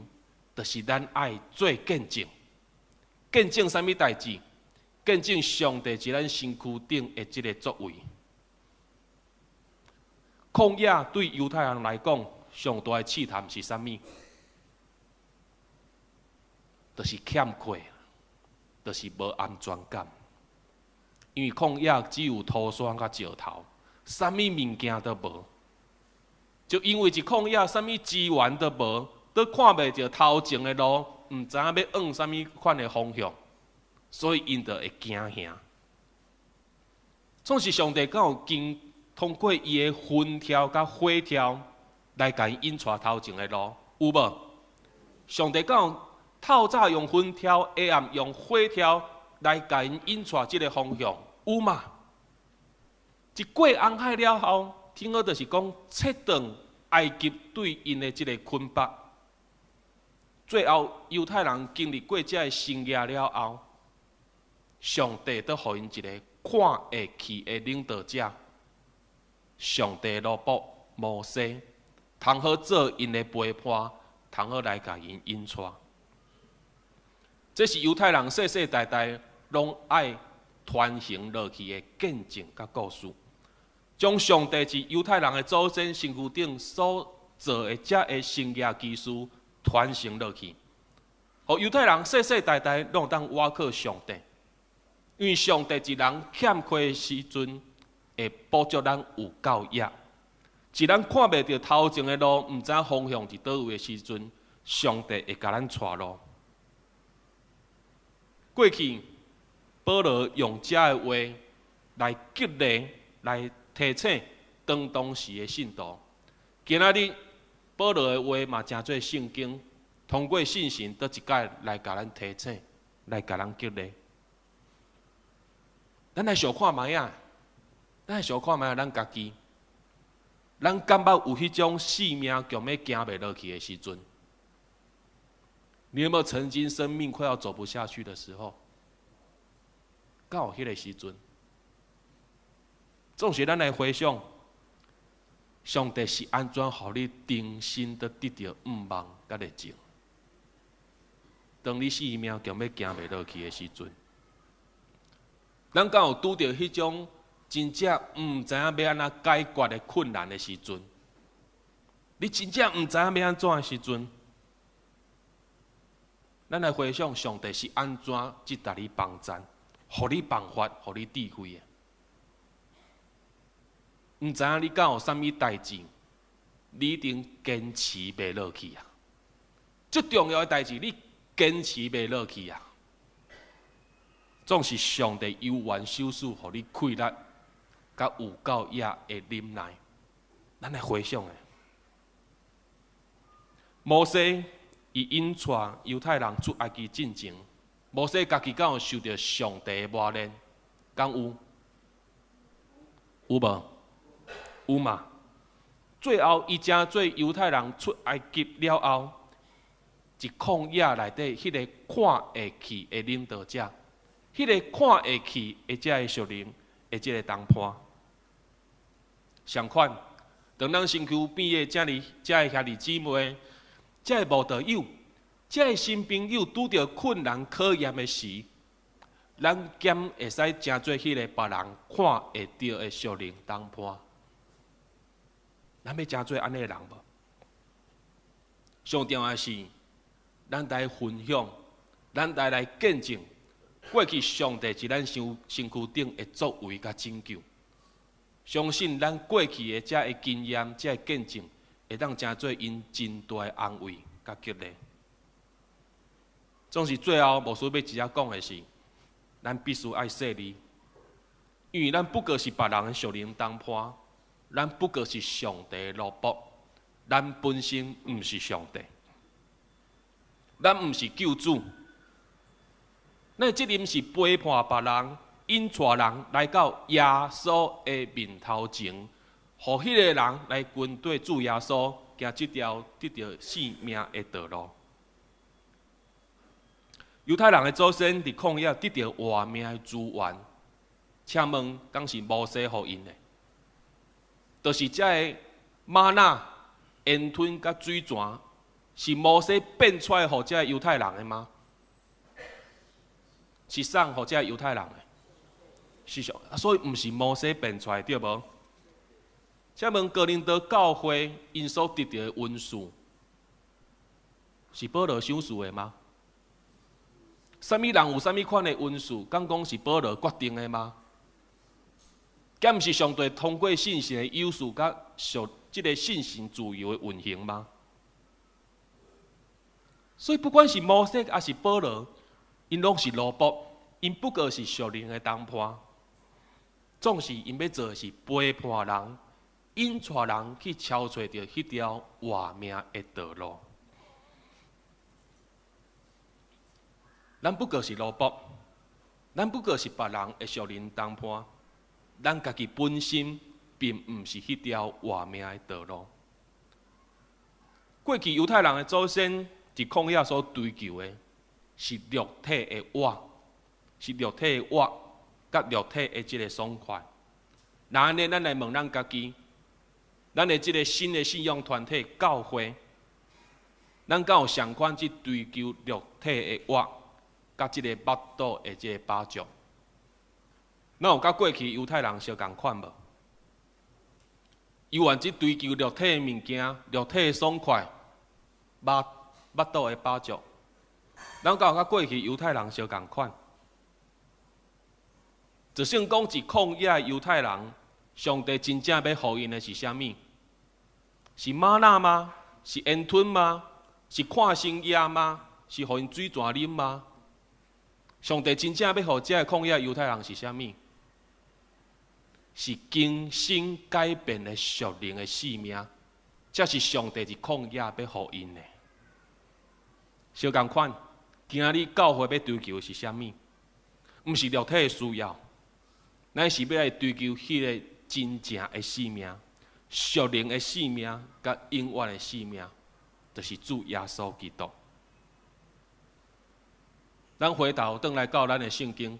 Speaker 3: 就是咱愛做見證。見證啥物代誌？見證上帝佇咱身軀頂的這个作為。曠野對猶太人來講，上大的試探是啥物？就是欠缺，就是無安全感。因為曠野只有土山佮石頭，啥物物件都無。就因為佇曠野，啥物資源都無，都看袂著頭前的路，毋知影欲往啥物款的方向，所以𪜶就會驚嚇。總是上帝敢有經通過伊的雲柱佮火柱來共𪜶引帶頭前的路，有無？上帝敢有透早用雲柱，下暗用火柱來共𪜶引帶這个方向，有嘛？一過紅海了後，聽講就是講切斷埃及對𪜶的這个捆綁。最後猶太人經歷過這个神蹟了後，上帝閣予𪜶一个看會去的領導者。上帝奴僕摩西，通好做𪜶的陪伴，通好來共𪜶引帶。這是猶太人世世代代攏愛傳承落去的見證佮故事，將上帝佇猶太人的祖先身軀頂所做的這个神蹟奇事傳承落去，予猶太人世世代代攏會當倚靠上帝，因為上帝佇人欠缺的時陣，會補足咱有夠額。佇咱看袂著頭前的路，毋知影方向佇佗位的時陣，上帝會共咱帶路。過去，保羅用這个話來激勵、來提醒當當時的信徒。今仔日，保羅的話嘛成做聖經，通過信神閣一擺來共咱提醒、來共咱激勵。咱來想看覓仔，咱來想看覓仔，咱家己，咱敢捌有彼種性命強欲行袂落去的時陣？你有沒有曾經生命快要走不下去的時候？敢有彼个時陣？總是咱來回想，上帝是按怎予你重新閣得著向望佮熱情？當你性命強欲行袂落去的時陣，咱敢有拄著彼種真正毋知影欲按怎解決的困難的時陣？你真正毋知影欲按怎的時陣？咱來回想上帝是按怎去共你幫贊，予你辦法，予你智慧的。毋知影你敢有啥物代誌，你一定堅持袂落去啊！最重要的代誌，你堅持袂落去啊！總是上帝猶原賞賜，予你氣力，佮有夠額的忍耐。咱來回想的，摩西伊引帶猶太人出埃及進前，摩西家己敢有受著上帝的磨練？敢有？有無？有嘛？最後，伊成做猶太人出埃及了後，佇曠野內底彼个看會去的領導者，彼个看會去的這个屬靈的這个同伴，相款，當咱身軀邊的這爾這个兄弟姊妹，這个慕道友，這个新朋友拄著困難考驗的時，咱敢會使成做彼个別人看會著的屬靈同伴？咱欲成做按呢的人無？上重要的是，咱來分享，咱來見證，過去上帝佇咱身身軀頂的作為佮拯救，相信咱過去的這个經驗、這个見證，會當成做𪜶真大的安慰佮激勵。總是最後，牧師欲直接講的是，咱必須愛細膩，因為咱不過是別人的屬靈同伴，咱不過是上帝的奴僕，咱本身毋是上帝，咱毋是救主。咱的責任是陪伴別人，引帶人來到耶穌的面頭前，予彼个人來跟綴主耶穌行這條得著生命的道路。猶太人的祖先佇曠野得著活命的資源，請問敢是摩西予𪜶的？就是這个瑪納、煙吞佮水泉，是摩西變出來予這个猶太人的嗎？是送予這个猶太人的？是上，所以毋是摩西變出來，對無？請問哥林多教會𪜶所得著的恩賜，是保羅賞賜的嗎？啥物人有啥物款的恩賜，敢講是保羅決定的嗎？敢毋是上帝通過聖神的優勢，佮屬這个信心自由的運行嗎？所以不管是摩西抑是保羅，𪜶攏是奴僕，𪜶不過是屬靈的同伴。總是𪜶欲做的是陪伴人，引帶人去朝揣著彼條活命的道路。咱不過是奴僕，咱不過是別人的屬靈同伴，咱家己本身並毋是彼條活命的道路。過去猶太人的祖先佇曠野所追求的，是肉體的我，是肉體的我，佮肉體的這个爽快。若按呢，咱來問咱家己，咱的這个新的信仰團體教會，咱敢有仝款去追求肉體的我，佮這个腹肚的這个飽足？咱有佮過去猶太人相仝款無？猶原去追求肉體的物件、肉體的爽快、腹腹肚的飽足，咱敢有佮過去猶太人相仝款？就算講佇曠野的猶太人，上帝真正欲予𪜶的是啥物？是瑪納嗎？是煙吞嗎？是看星夜嗎？是予𪜶水泉啉嗎？上帝真正欲予這个曠野猶太人是啥物？是更新改變的屬靈的生命，這是上帝佇曠野欲予𪜶的。相仝款，今仔日教會欲追求的是啥物？毋是肉體的需要，咱是欲來追求彼个真正的生命、屬靈的生命、佮永遠的生命，就是主耶穌基督。咱回頭轉來到咱的聖經，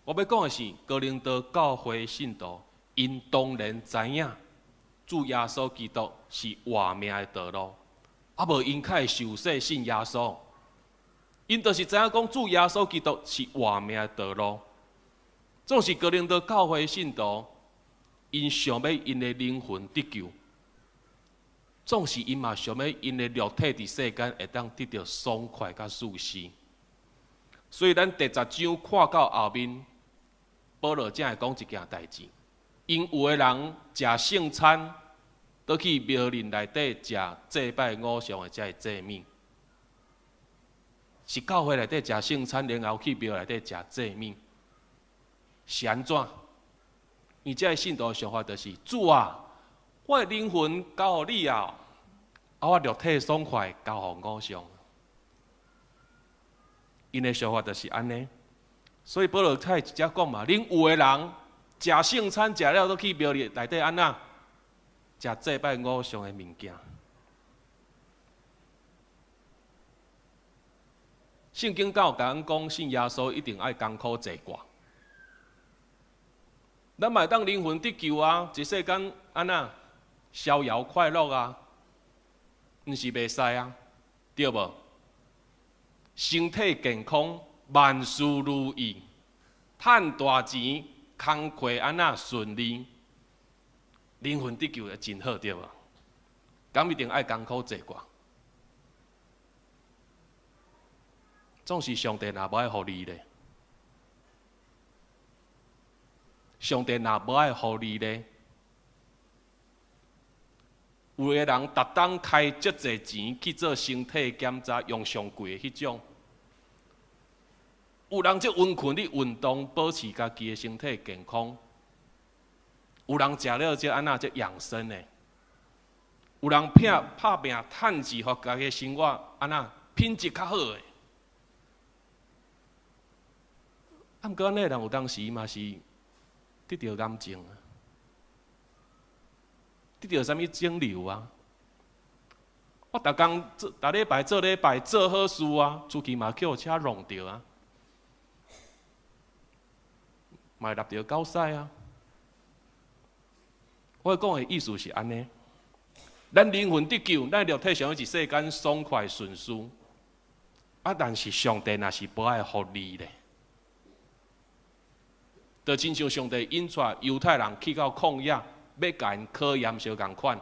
Speaker 3: 我欲講的是哥林多教會信徒，𪜶當然知影主耶穌基督是活命的道路，啊無𪜶較會受洗信耶穌，𪜶就是知影講主耶穌基督是活命的道路。總是哥林多教會信徒，𪜶想欲𪜶的靈魂得救，總是𪜶嘛想欲𪜶的肉體佇世間會當得著爽快佮舒適。所以咱第十章看到後面，保羅才會講一件代誌。𪜶有的人食聖餐，倒去廟裡內底食祭拜偶像的這个祭物，是教會內底食聖餐，然後去廟內底食祭物，是按怎？伊這个信徒的想法就是：主啊，我的靈魂交予你啊，啊，我肉體爽快交予偶像。𪜶的想法就是按呢，所以保羅才會直接講嘛：恁有的人食聖餐食了，閣去廟裡內底按怎食祭拜偶像的物件。聖經敢有共阮講，信耶穌一定愛艱苦坐掛？咱嘛會當靈魂得救啊！一世間按怎逍遙快樂啊？毋是袂使啊，對無？身體健康，萬事如意，趁大錢，工課按怎順利，靈魂得救會真好，對無？敢一定愛艱苦坐掛？總是上帝若無愛予你咧，上帝若無愛予你咧，有的人逐冬開足濟錢去做身體檢查，用上貴的彼種。有人足勤奮咧運動，保持家己的身體健康。有人食了這按怎這養生的。有人拼拍拚趁錢，予家己生活按怎品質較好的。啊，毋過按呢人有當時嘛是得著癌症啊，得著啥物腫瘤啊。我逐工做，逐禮拜做禮拜做好事啊，出去嘛予車撞著啊，嘛會搦著狗屎啊。我講的意思是按呢，咱靈魂得救，咱肉體上是世間爽快順遂，啊，但是上帝若是無愛予你咧。就親像上帝引帶猶太人去到曠野，欲共𪜶考驗相仝款，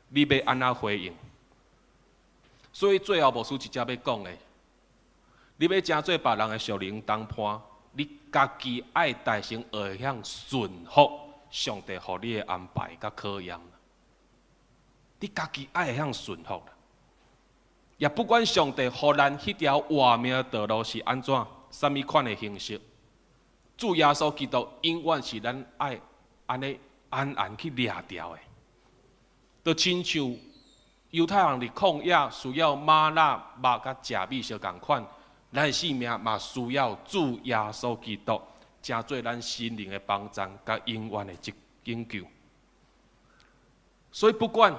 Speaker 3: 你欲按怎回應？所以最後牧師直接欲講的，你欲成做別人的屬靈同伴，你家己愛代先學會曉順服上帝予你的安排佮考驗。你家己愛會曉順服。也不管上帝予咱彼條活命道路是按怎，啥物款的形式。主耶穌基督永遠是咱愛按呢安安去掠著的，就親像猶太人佇曠野需要嗎哪肉佮食米相仝款，咱的性命嘛需要主耶穌基督，成做咱心靈的幫贊佮永遠的拯救。所以不管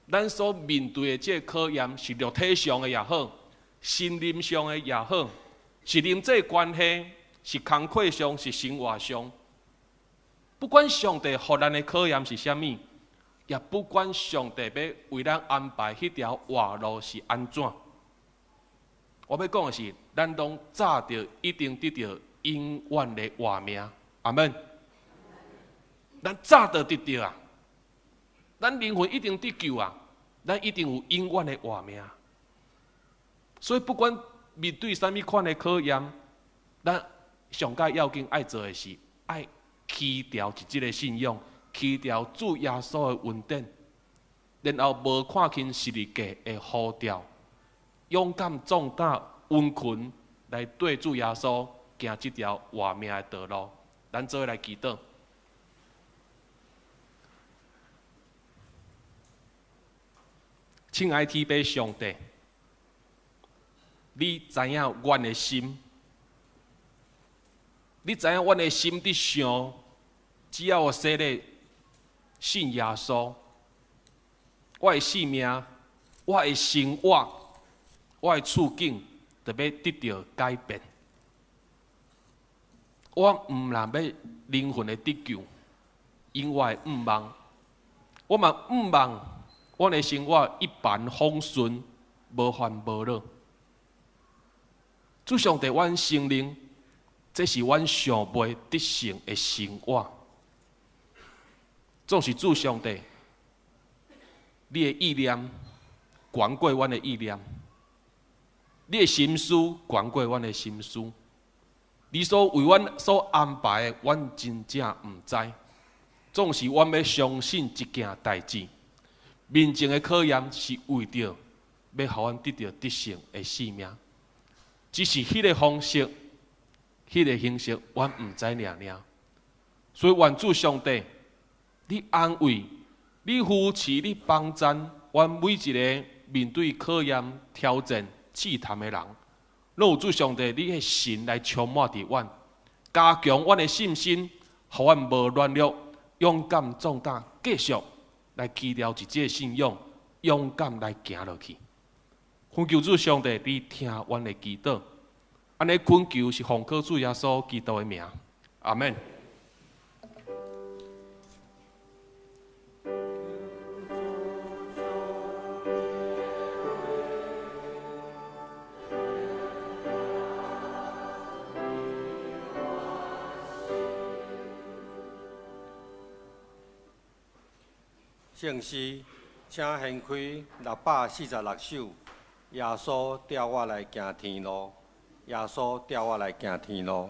Speaker 3: 咱所面對的這個考驗是肉體上的也好，心靈上的也好，是人際關係。是工課上，是生活上，不管上帝予咱的考驗是啥物，也不管上帝欲為咱安排彼條活路是按怎，我欲講的是，咱攏早就一定得著永遠的活命。阿門。咱早就得著啊，咱靈魂一定得救啊，咱一定有永遠的活命。所以不管面對啥物款的考驗，咱上蓋要緊愛做的是，愛持牢佇這個信仰，持牢主耶穌的恩典，然後無看輕十字架的呼召，勇敢壯膽殷勤來綴主耶穌行這條活命的道路。咱做伙來祈禱。親愛天父上帝，你知影阮的心。你知影阮的心佇想，只要我洗禮信耶穌，我的性命、我的生活、我的處境，就欲得著改變。我毋但欲靈魂的得救，因我的向望，我嘛向望，阮的生活一帆風順，無煩無惱。主上帝，阮承認。這是阮尚未得勝的生活，總是主上帝，你的意念懸過阮的意念，你的心思懸過阮的心思，你所為阮所安排的，阮真正毋知。總是阮欲相信一件代誌，面前的考驗是為著欲予阮得著得勝的性命，只是彼个方式。彼个形式，阮毋知爾爾，所以願主上帝，你安慰、你扶持、你幫贊，阮每一个面對考驗、挑戰、試探的人，攏有主上帝，你的神來充滿佇阮，加強阮的信心，予阮無軟弱，勇敢壯膽，繼續來持牢這個信仰，勇敢來行落去。懇求主上帝，你聽阮的祈禱。按呢懇求是奉靠主耶穌基督的名，阿們。
Speaker 1: 聖詩，請掀開646首。耶穌帶我來行天路，耶穌帶我來行天路。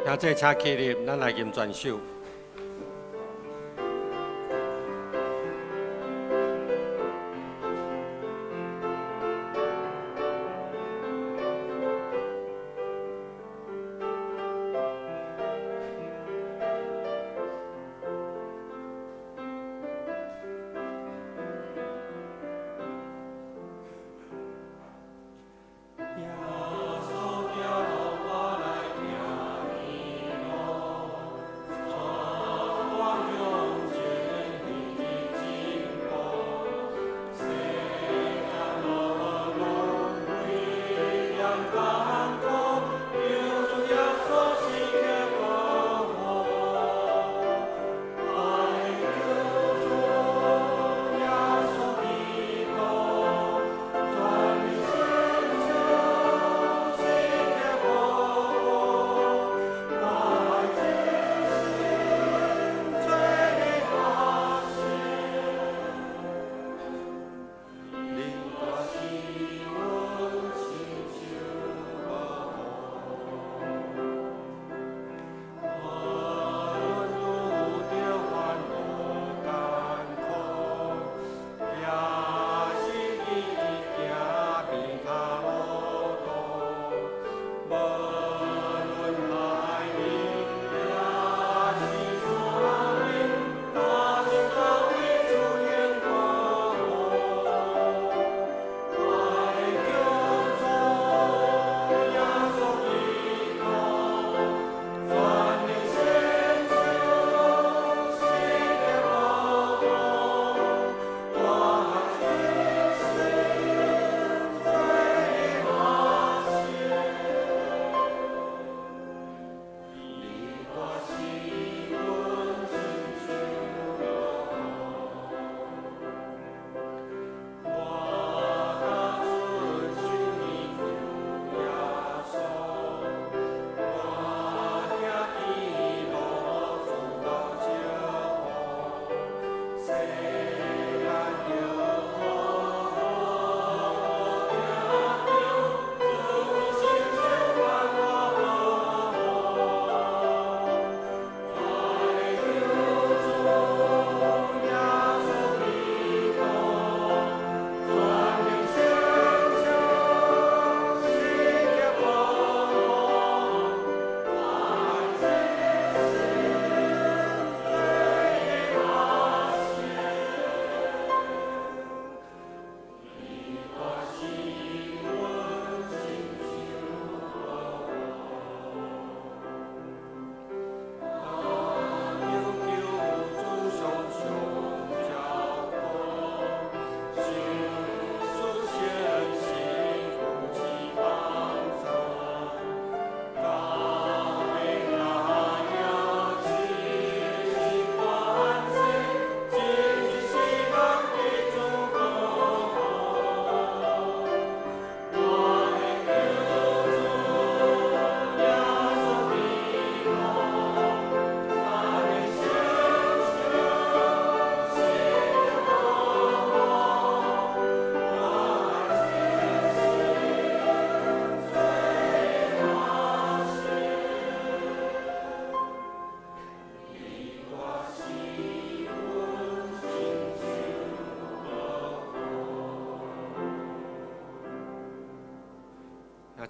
Speaker 1: 兄弟，請起立，咱來吟全首。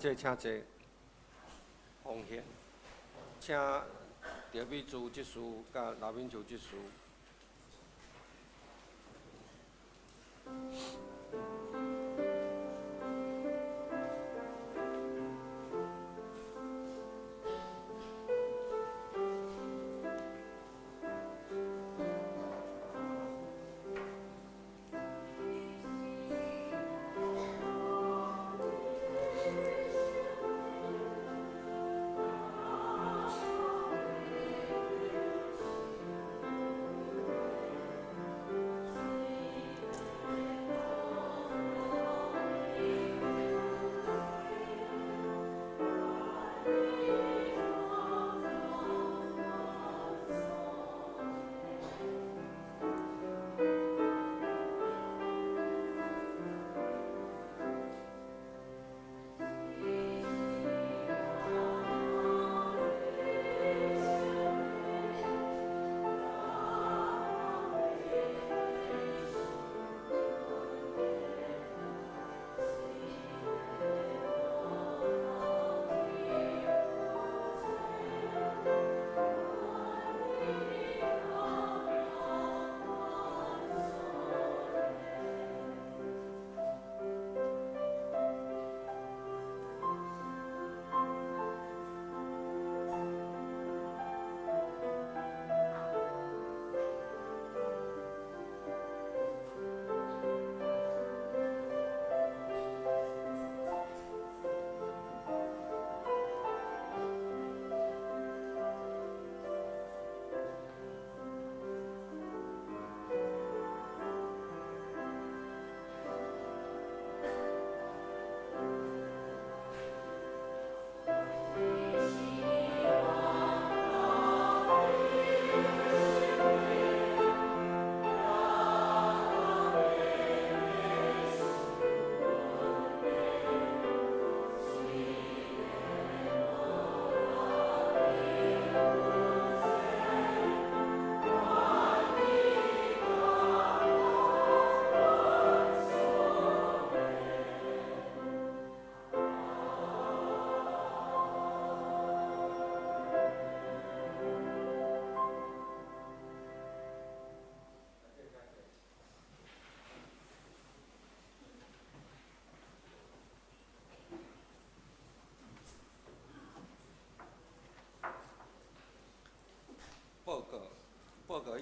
Speaker 1: 这请坐，奉献，请赵美珠执事佮刘敏秋执事。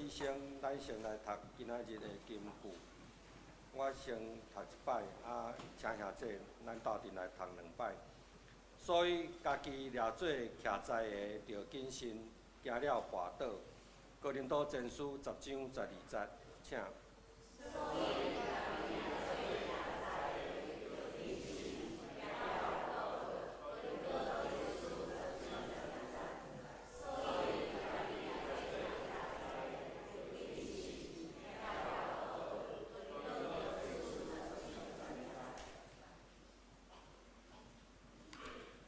Speaker 1: 起先，咱先來讀今仔日的金句。我先讀一擺，啊，請兄弟咱鬥陣來讀兩擺。所以，家己掠做徛在的，著謹慎，驚了跋倒。哥林多前書10章12節，請。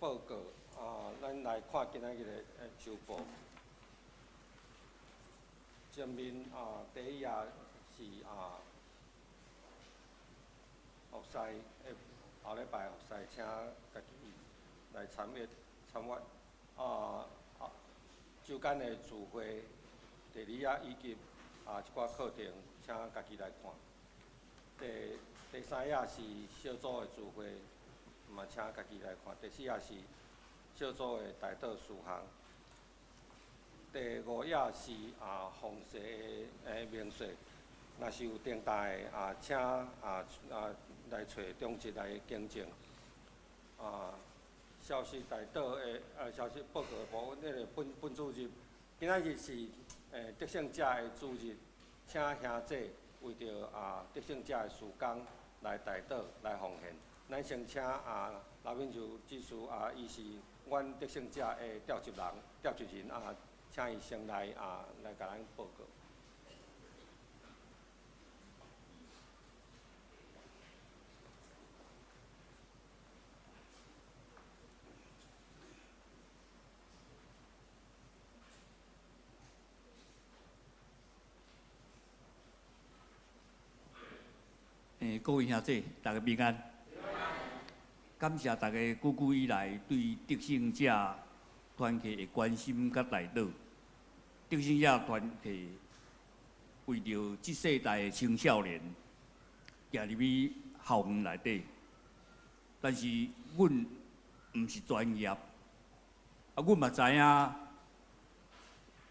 Speaker 1: 報告啊，咱來看今仔日的週報。前面啊，第一頁是啊，服侍的後禮拜服侍，請家己來參與參與啊。週間的聚會，第二頁以及啊一寡課程，請家己來看。第三頁是小組的聚會。嘛，請家己來看。第四頁是小組的代禱事項。第五頁是啊，奉獻的明細。若是有重大的啊，請啊來揣長執來更正。啊，消息代禱的啊，消息報告的部分，那個本本主任，今仔日是得勝者的主日，請兄弟為著啊得勝者的事工來代禱來奉獻。咱先請啊劉敏如執事啊，伊是阮得勝者的召集人，召集人啊，請伊先來啊來共咱報告。
Speaker 4: 各位兄弟，大家平安。感謝大家久久以來對得勝者團契的關心佮代禱。得勝者團契為著這世代的青少年，行入去校園內底，但是阮毋是專業，啊，阮嘛知影，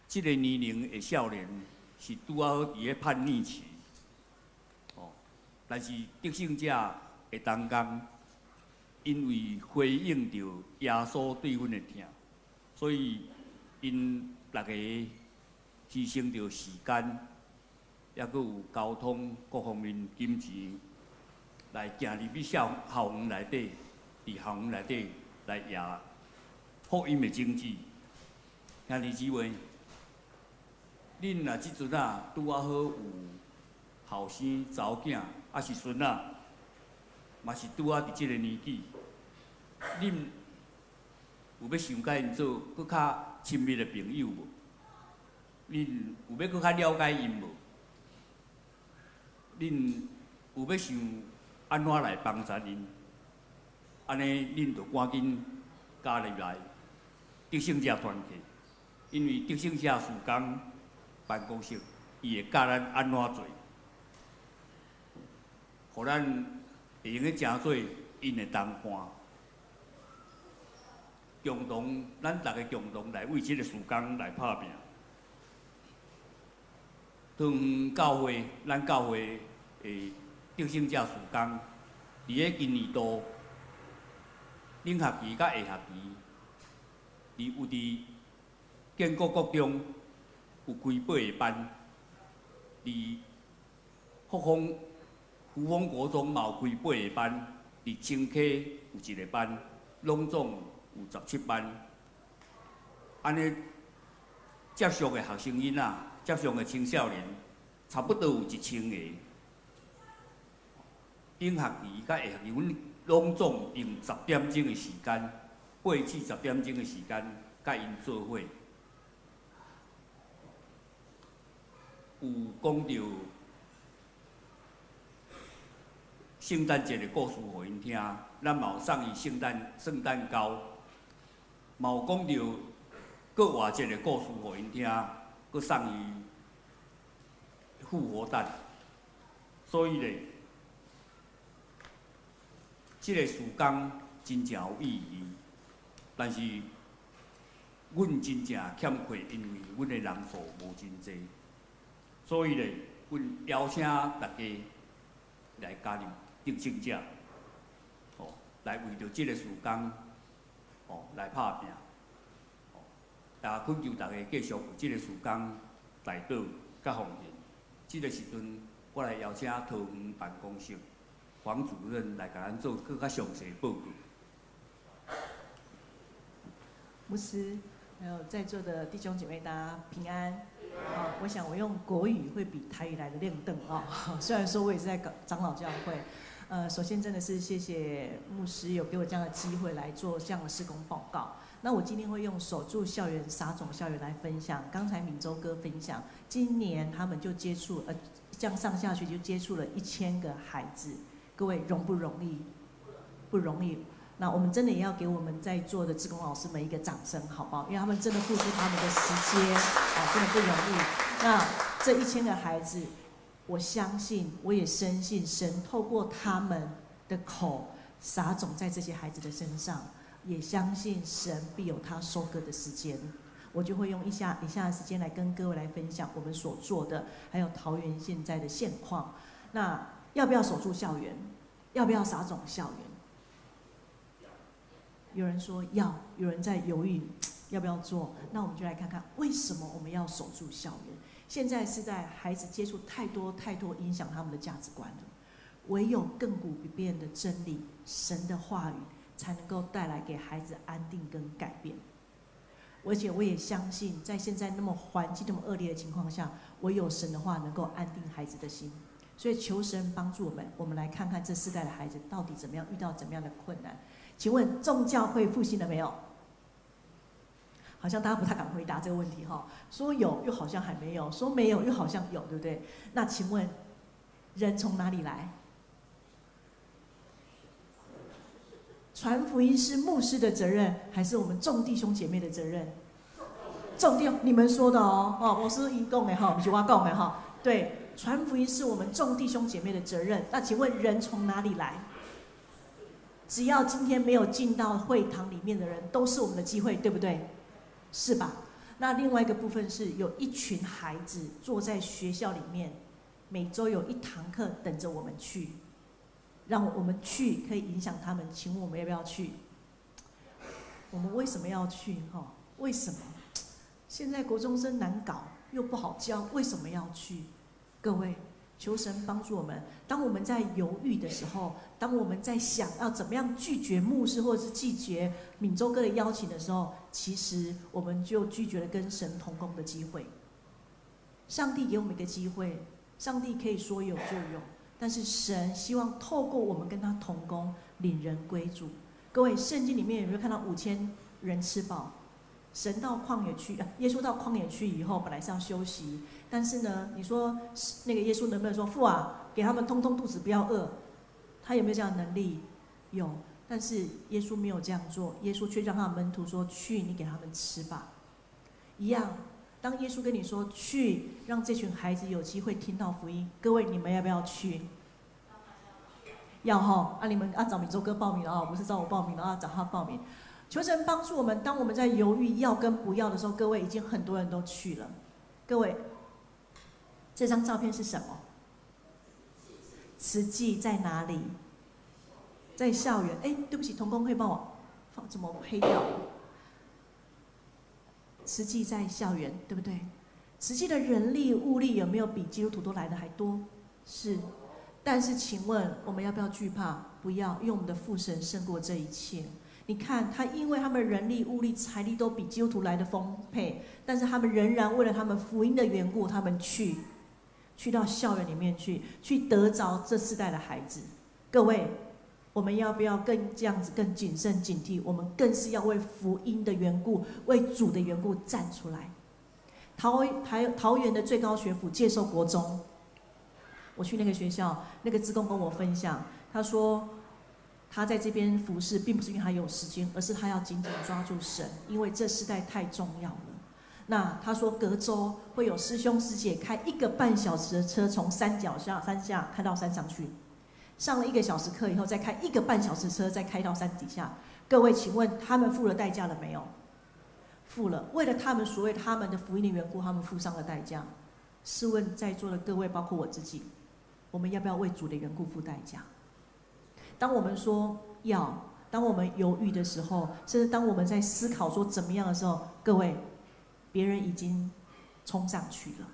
Speaker 4: 這個年齡的少年是拄仔好佇咧叛逆期，哦，但是得勝者的同工。因為回應著耶穌對阮的疼，所以𪜶逐个犧牲著時間，抑閣有交通各方面金錢，來行入去校園內底，佇校園內底來掖福音的種子。兄弟姊妹，恁若這陣仔拄仔好有後生查某囝，抑是孫仔，嘛是拄仔佇這個年紀。恁有欲想佮𪜶做閣較親密的朋友無？恁有欲閣較了解𪜶無？恁有欲想按怎來幫助𪜶？按呢，恁就趕緊加入來得勝者團契，因為得勝者事工辦公室，伊會教咱按怎做，予咱會用得成做𪜶的同伴。共同，咱逐家共同來為這個事工來拍拚。桃園教會，咱教會的得勝者事工，佇咧今年度頂學期佮下學期，佇有佇建國國中有開八個班，佇福豐國中嘛有開八個班，佇清溪有一個班，攏總有17班。按呢接觸的學生囡仔，接觸的青少年，差不多有1000個。頂學期佮下學期，阮攏總用10點鐘的時間，8至10點鐘的時間，佮𪜶做伙。有講著聖誕節的故事予𪜶聽，咱嘛有送伊聖誕糕，嘛有講著復活節的故事予𪜶聽，閣送伊復活蛋。所以咧，這個事工真正有意義，但是阮真正欠缺，因為阮的人數無真濟。所以咧，阮邀請大家來加入得勝者，哦，來為著這个事工，哦，來拍拚，哦，也懇求大家繼續為這个事工代禱佮奉獻。這个時陣，我來邀請桃園辦公室黃主任來共咱做閣較詳細報告。
Speaker 5: 牧師，還有在座的弟兄姐妹，大家平安。好，我想我用國語會比台語來的輪轉哦。雖然說我也是在長老教會，首先真的是謝謝牧師有給我這樣的機會來做這樣的事工報告。那我今天會用守住校園、撒種校園來分享。剛才敏州哥分享，今年他們就接觸，這樣上下學就接觸了1000個孩子。各位容不容易？不容易。那我們真的也要給我們在座的志工老師們一個掌聲，好不好？因為他們真的付出他們的時間，啊，真的不容易。那這1000個孩子，我相信，我也深信，神透過他們的口撒種在這些孩子的身上，也相信神必有他收割的時間。我就會用以下的時間來跟各位來分享我們所做的，還有桃園現在的現況。那要不要守住校園？要不要撒種校園？有人說要，有人在猶豫要不要做。那我們就來看看為什麼我們要守住校園。現在是在孩子接觸太多太多影響他們的價值觀了，唯有亘古不變的真理，神的話語，才能夠帶來給孩子安定跟改變。而且我也相信，在現在那麼環境那麼惡劣的情況下，唯有神的話能夠安定孩子的心。所以求神幫助我們，我們來看看這世代的孩子到底怎麼樣遇到怎麼樣的困難。請問眾教會復興了沒有？好像大家不太敢回答這個問題哈。說有又好像還沒有，說沒有又好像有，對不對？那請問人從哪裡來？傳福音是牧師的責任，還是我們眾弟兄姐妹的責任？眾弟兄，你們說的哦，哦，我是伊講的哈，不是我講的哈。對，傳福音是我們眾弟兄姐妹的責任。那請問人從哪裡來？只要今天沒有進到會堂裡面的人，都是我們的機會，對不對？是吧？那另外一個部分是有一群孩子坐在學校裡面，每週有一堂課等着我們去，讓我們去可以影響他們。請問我們要不要去？我們為什麼要去？哈，為什麼？現在國中生難搞又不好教，為什麼要去？各位，求神幫助我們。當我們在猶豫的時候，當我們在想要怎麼樣拒絕牧師或者是拒絕敏州哥的邀請的時候，其實我們就拒絕了跟神同工的機會。上帝給我們一個機會，上帝可以說有就有，但是神希望透過我們跟他同工，領人歸主。各位，聖經裡面有沒有看到5000人吃飽？神到曠野去，耶穌到曠野去以後，本來是要休息，但是呢，你說那個耶穌能不能說父啊，給他們通通肚子不要餓？他有沒有這樣的能力？有，但是耶穌沒有這樣做，耶穌卻讓他門徒說：去，你給他們吃吧。一樣，當耶穌跟你說去，讓這群孩子有機會聽到福音，各位你們要不要去？要哈，啊你們啊找敏州哥報名了啊，不是找我報名了啊，找他報名。求神幫助我們，當我們在猶豫要跟不要的時候，各位已經很多人都去了。各位，這張照片是什麼？慈濟在哪裡？在校園。哎，對不起，同工可以幫我放怎麼黑掉？慈濟在校園，對不對？慈濟的人力物力有沒有比基督徒都來的還多？是。但是，請問我們要不要懼怕？不要，因為我們的父神勝過這一切。你看他，因為他們人力、物力、財力都比基督徒來的豐沛，但是他們仍然為了他們福音的緣故，他們去到校園裡面去，去得着這世代的孩子。各位，我們要不要更這樣子、更謹慎、警惕？我們更是要為福音的緣故、為主的緣故站出來。桃園的最高學府介壽國中，我去那個學校，那個志工跟我分享，他說，他在這邊服侍，並不是因為他有時間，而是他要緊緊抓住神，因為這世代太重要了。那他說，隔週會有師兄師姐開一個半小時的車，從山腳下山下開到山上去，上了一個小時課以後，再開一個半小時車，再開到山底下。各位，請問他們付了代價了沒有？付了，為了他們所謂他們的福音的緣故，他們付上了代價。试问在座的各位，包括我自己，我们要不要为主的缘故付代价？当我们说要，当我们犹豫的时候，甚至当我们在思考说怎么样的时候，各位，别人已经冲上去了。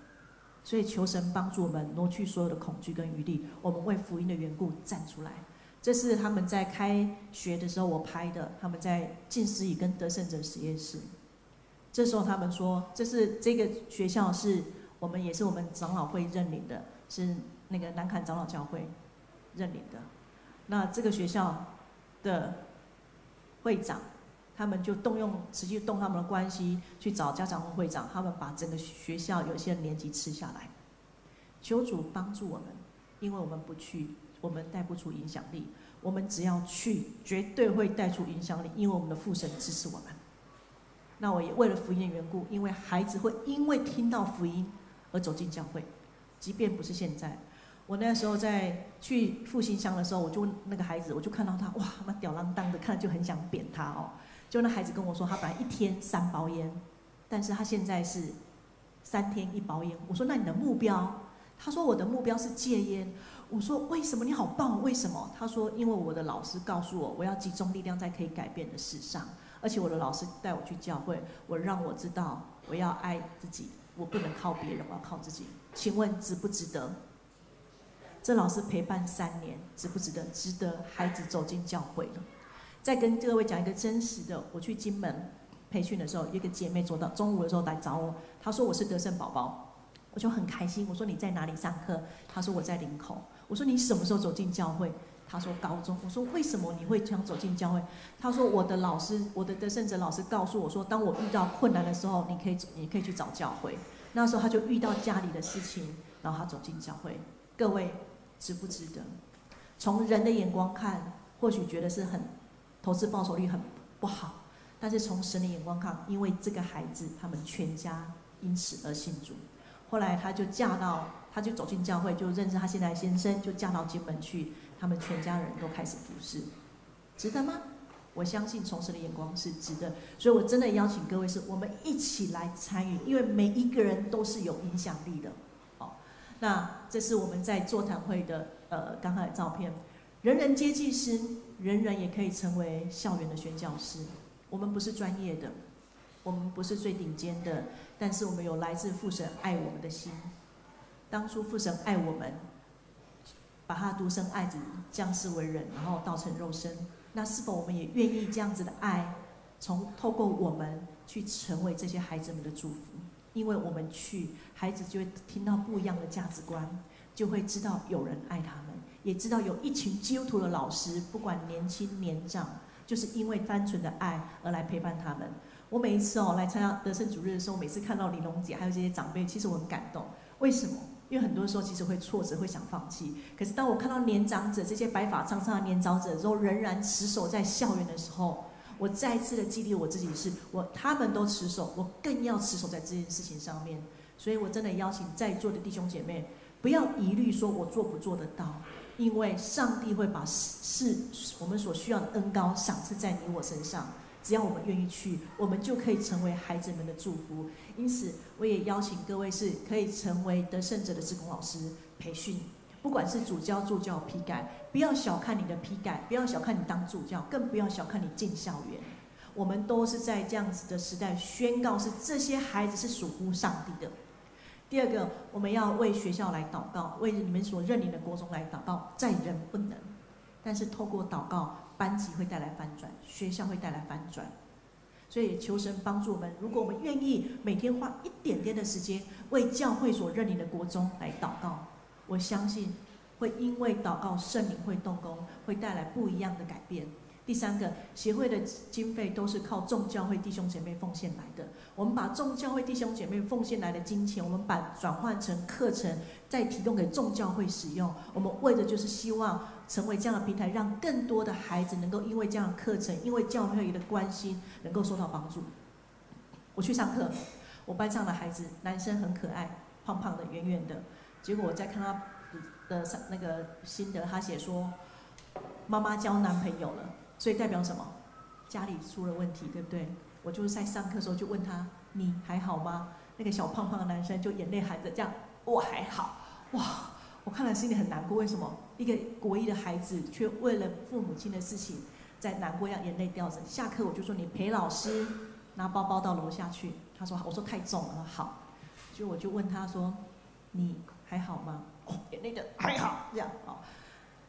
Speaker 5: 所以求神帮助我们挪去所有的恐惧跟疑虑，我们为福音的缘故站出来。这是他们在开学的时候我拍的，他们在近思语跟得胜者实验室。这时候他们说，这是这个学校是我们也是我们长老会认领的，是那个南崁长老教会认领的。那这个学校的会长，他们就动用持续动他们的关系去找家长会会长，他们把整个学校有些年级吃下来。求主帮助我们，因为我们不去，我们带不出影响力。我们只要去，绝对会带出影响力，因为我们的父神支持我们。那我也为了福音的缘故，因为孩子会因为听到福音而走进教会，即便不是现在。我那时候在去复兴乡的时候，我就问那个孩子，我就看到他，哇，那吊郎当的，看就很想扁他哦。就那孩子跟我说，他本来一天3包烟，但是他现在是3天1包烟。我说那你的目标？他说我的目标是戒烟。我说为什么？你好棒，为什么？他说因为我的老师告诉我，我要集中力量在可以改变的事上，而且我的老师带我去教会，我让我知道我要爱自己，我不能靠别人，我要靠自己。请问值不值得？这老师陪伴3年，值不值得？值得。孩子走进教会了。再跟各位讲一个真实的，我去金门培训的时候，一个姐妹走到中午的时候来找我，她说我是得胜宝宝，我就很开心。我说你在哪里上课？她说我在林口。我说你什么时候走进教会？她说高中。我说为什么你会想走进教会？她说我的老师，我的得胜者老师告诉我说，当我遇到困难的时候，你可以去找教会。那时候她就遇到家里的事情，然后她走进教会。各位，值不值得？从人的眼光看，或许觉得是很投资报酬率很不好，但是从神的眼光看，因为这个孩子，他们全家因此而信主。后来他就嫁到，他就走进教会，就认识他现在先生，就嫁到金门去，他们全家人都开始服侍，值得吗？我相信从神的眼光是值得，所以我真的邀请各位，是我们一起来参与，因为每一个人都是有影响力的。好，那这是我们在座谈会的刚才的照片，人人皆祭司，人人也可以成为校园的宣教师。我们不是专业的，我们不是最顶尖的，但是我们有来自父神爱我们的心。当初父神爱我们，把他独生爱子降世为人，然后道成肉身。那是否我们也愿意这样子的爱，从透过我们去成为这些孩子们的祝福？因为我们去，孩子就会听到不一样的价值观，就会知道有人爱他们，也知道有一群基督徒的老师，不管年轻年长，就是因为单纯的爱而来陪伴他们。我每一次哦来参加得胜主日的时候，每次看到李龙姐还有这些长辈，其实我很感动。为什么？因为很多时候其实会挫折，会想放弃。可是当我看到年长者这些白发苍苍的年长者都仍然持守在校园的时候，我再次的激励我自己是，他们都持守，我更要持守在这件事情上面。所以我真的邀请在座的弟兄姐妹，不要疑虑说我做不做得到，因为上帝会把是我们所需要的恩膏赏赐在你我身上。只要我们愿意去，我们就可以成为孩子们的祝福。因此，我也邀请各位是可以成为得胜者的志工老师培训，不管是主教、助教、批改，不要小看你的批改，不要小看你当助教，更不要小看你进校园。我们都是在这样子的时代宣告，是这些孩子是属乎上帝的。第二个，我们要为学校来祷告，为你们所认领的国中来祷告，在人不能，但是透过祷告，班级会带来翻转，学校会带来翻转。所以求神帮助我们，如果我们愿意每天花一点点的时间为教会所认领的国中来祷告，我相信会因为祷告圣灵会动工，会带来不一样的改变。第三个，协会的经费都是靠众教会弟兄姐妹奉献来的。我们把众教会弟兄姐妹奉献来的金钱，我们把转换成课程，再提供给众教会使用。我们为的就是希望成为这样的平台，让更多的孩子能够因为这样的课程，因为教会的关心，能够受到帮助。我去上课，我班上的孩子，男生很可爱，胖胖的，圆圆的。结果我在看他的那个心得，他写说，妈妈交男朋友了。所以代表什么？家里出了问题，对不对？我就是在上课的时候就问他：“你还好吗？”那个小胖胖的男生就眼泪含着这样，我還好。哇，我看了心裡很難過，為什麼？一個國一的孩子卻為了父母親的事情在難過，讓眼淚掉着。下課我就說，你陪老師拿包包到樓下去。他說，我說太重了。好，就我就問他說，你還好嗎？哦，眼淚的還好，這樣哦。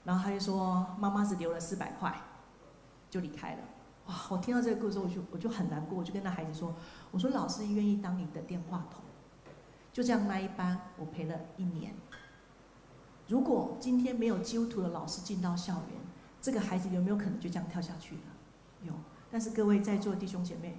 Speaker 5: 然後他就說，媽媽只留了400塊，就離開了。哇！我聽到這個故事，我就很難過，我就跟那孩子說，我說老師願意當你的電話筒。就這樣那一班，我陪了一年。如果今天沒有基督徒的老師進到校園，這個孩子有沒有可能就這樣跳下去了？有。但是各位在座的弟兄姐妹，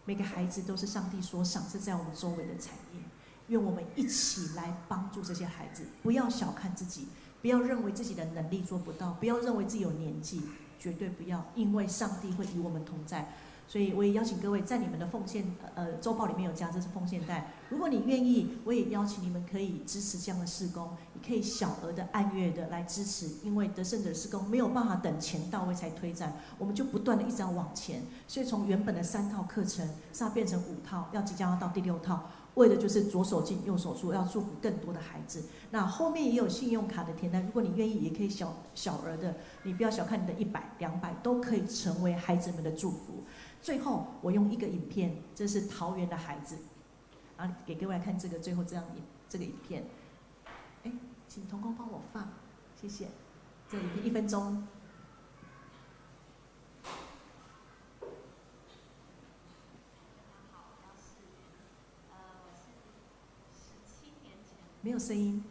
Speaker 5: 每個孩子都是上帝所賞賜在我們周圍的產業，願我們一起來幫助這些孩子，不要小看自己，不要認為自己的能力做不到，不要認為自己有年紀，絕對不要，因為上帝會與我們同在。所以我也邀請各位在你們的奉獻，週報裡面有加，這是奉獻袋。如果你願意，我也邀請你們可以支持這樣的事工，你可以小額的按月的來支持，因為得勝者事工沒有辦法等錢到位才推展，我們就不斷的一直要往前。所以從原本的3套課程，是要變成5套，要即將要到第6套，為的就是左手進右手出，要祝福更多的孩子。那後面也有信用卡的填單，如果你願意，也可以小小額的，你不要小看你的100、200，都可以成為孩子們的祝福。最後，我用一個影片，這是桃園的孩子，然後給各位來看這個最後這樣影這個影片。哎，請同工幫我放，謝謝。這影片1分鐘。沒有聲音。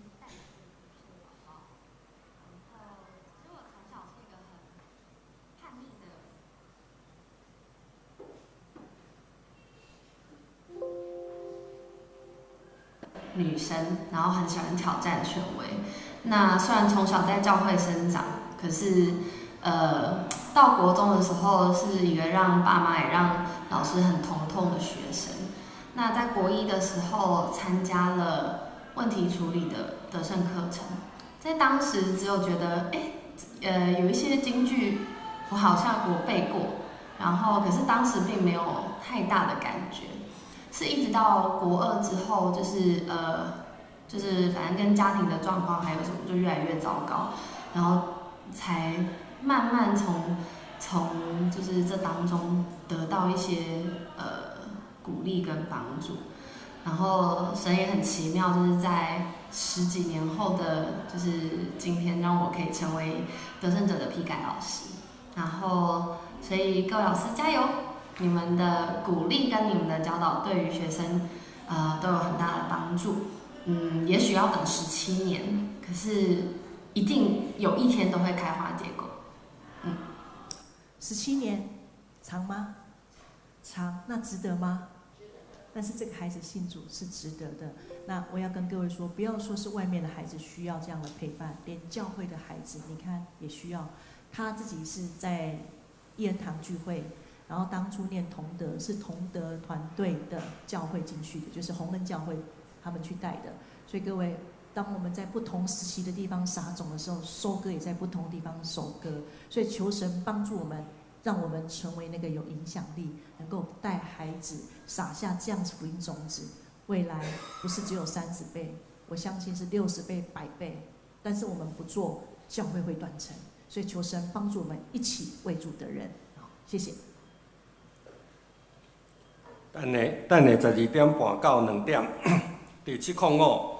Speaker 6: 女生，然後很喜歡挑戰權威。那雖然從小在教會生長，可是，到國中的時候是一個讓爸媽也讓老師很頭痛的學生。那在國一的時候參加了問題處理的得勝課程，在當時只有覺得，有一些金句我好像我背過，然後可是當時並沒有太大的感覺。是一直到國二之後，就是反正跟家庭的狀況還有什麼就越來越糟糕，然後才慢慢從就是這當中得到一些鼓勵跟幫助，然後神也很奇妙，就是在10幾年後的就是今天，讓我可以成為得勝者的批改老師，然後所以各位老師加油！你們的鼓勵跟你們的教導對於學生，都有很大的幫助。也許要等17年，可是一定有一天都會開花結果。
Speaker 5: 17年長嗎？長，那值得嗎？但是這個孩子信主是值得的。那我要跟各位說，不要說是外面的孩子需要這樣的陪伴，連教會的孩子，你看也需要。他自己是在一恩堂聚會。然後當初念同德是同德團隊的教會進去的，就是洪恩教會他們去帶的。所以各位，當我們在不同時期的地方撒種的時候，收割也在不同地方收割。所以求神幫助我們，讓我們成為那個有影響力，能夠帶孩子撒下這樣子福音種子。未來不是只有30倍，我相信是60倍、100倍。但是我們不做，教會會斷層。所以求神幫助我們一起為主的人。好，謝謝。
Speaker 1: 等下12點半到2點，佇705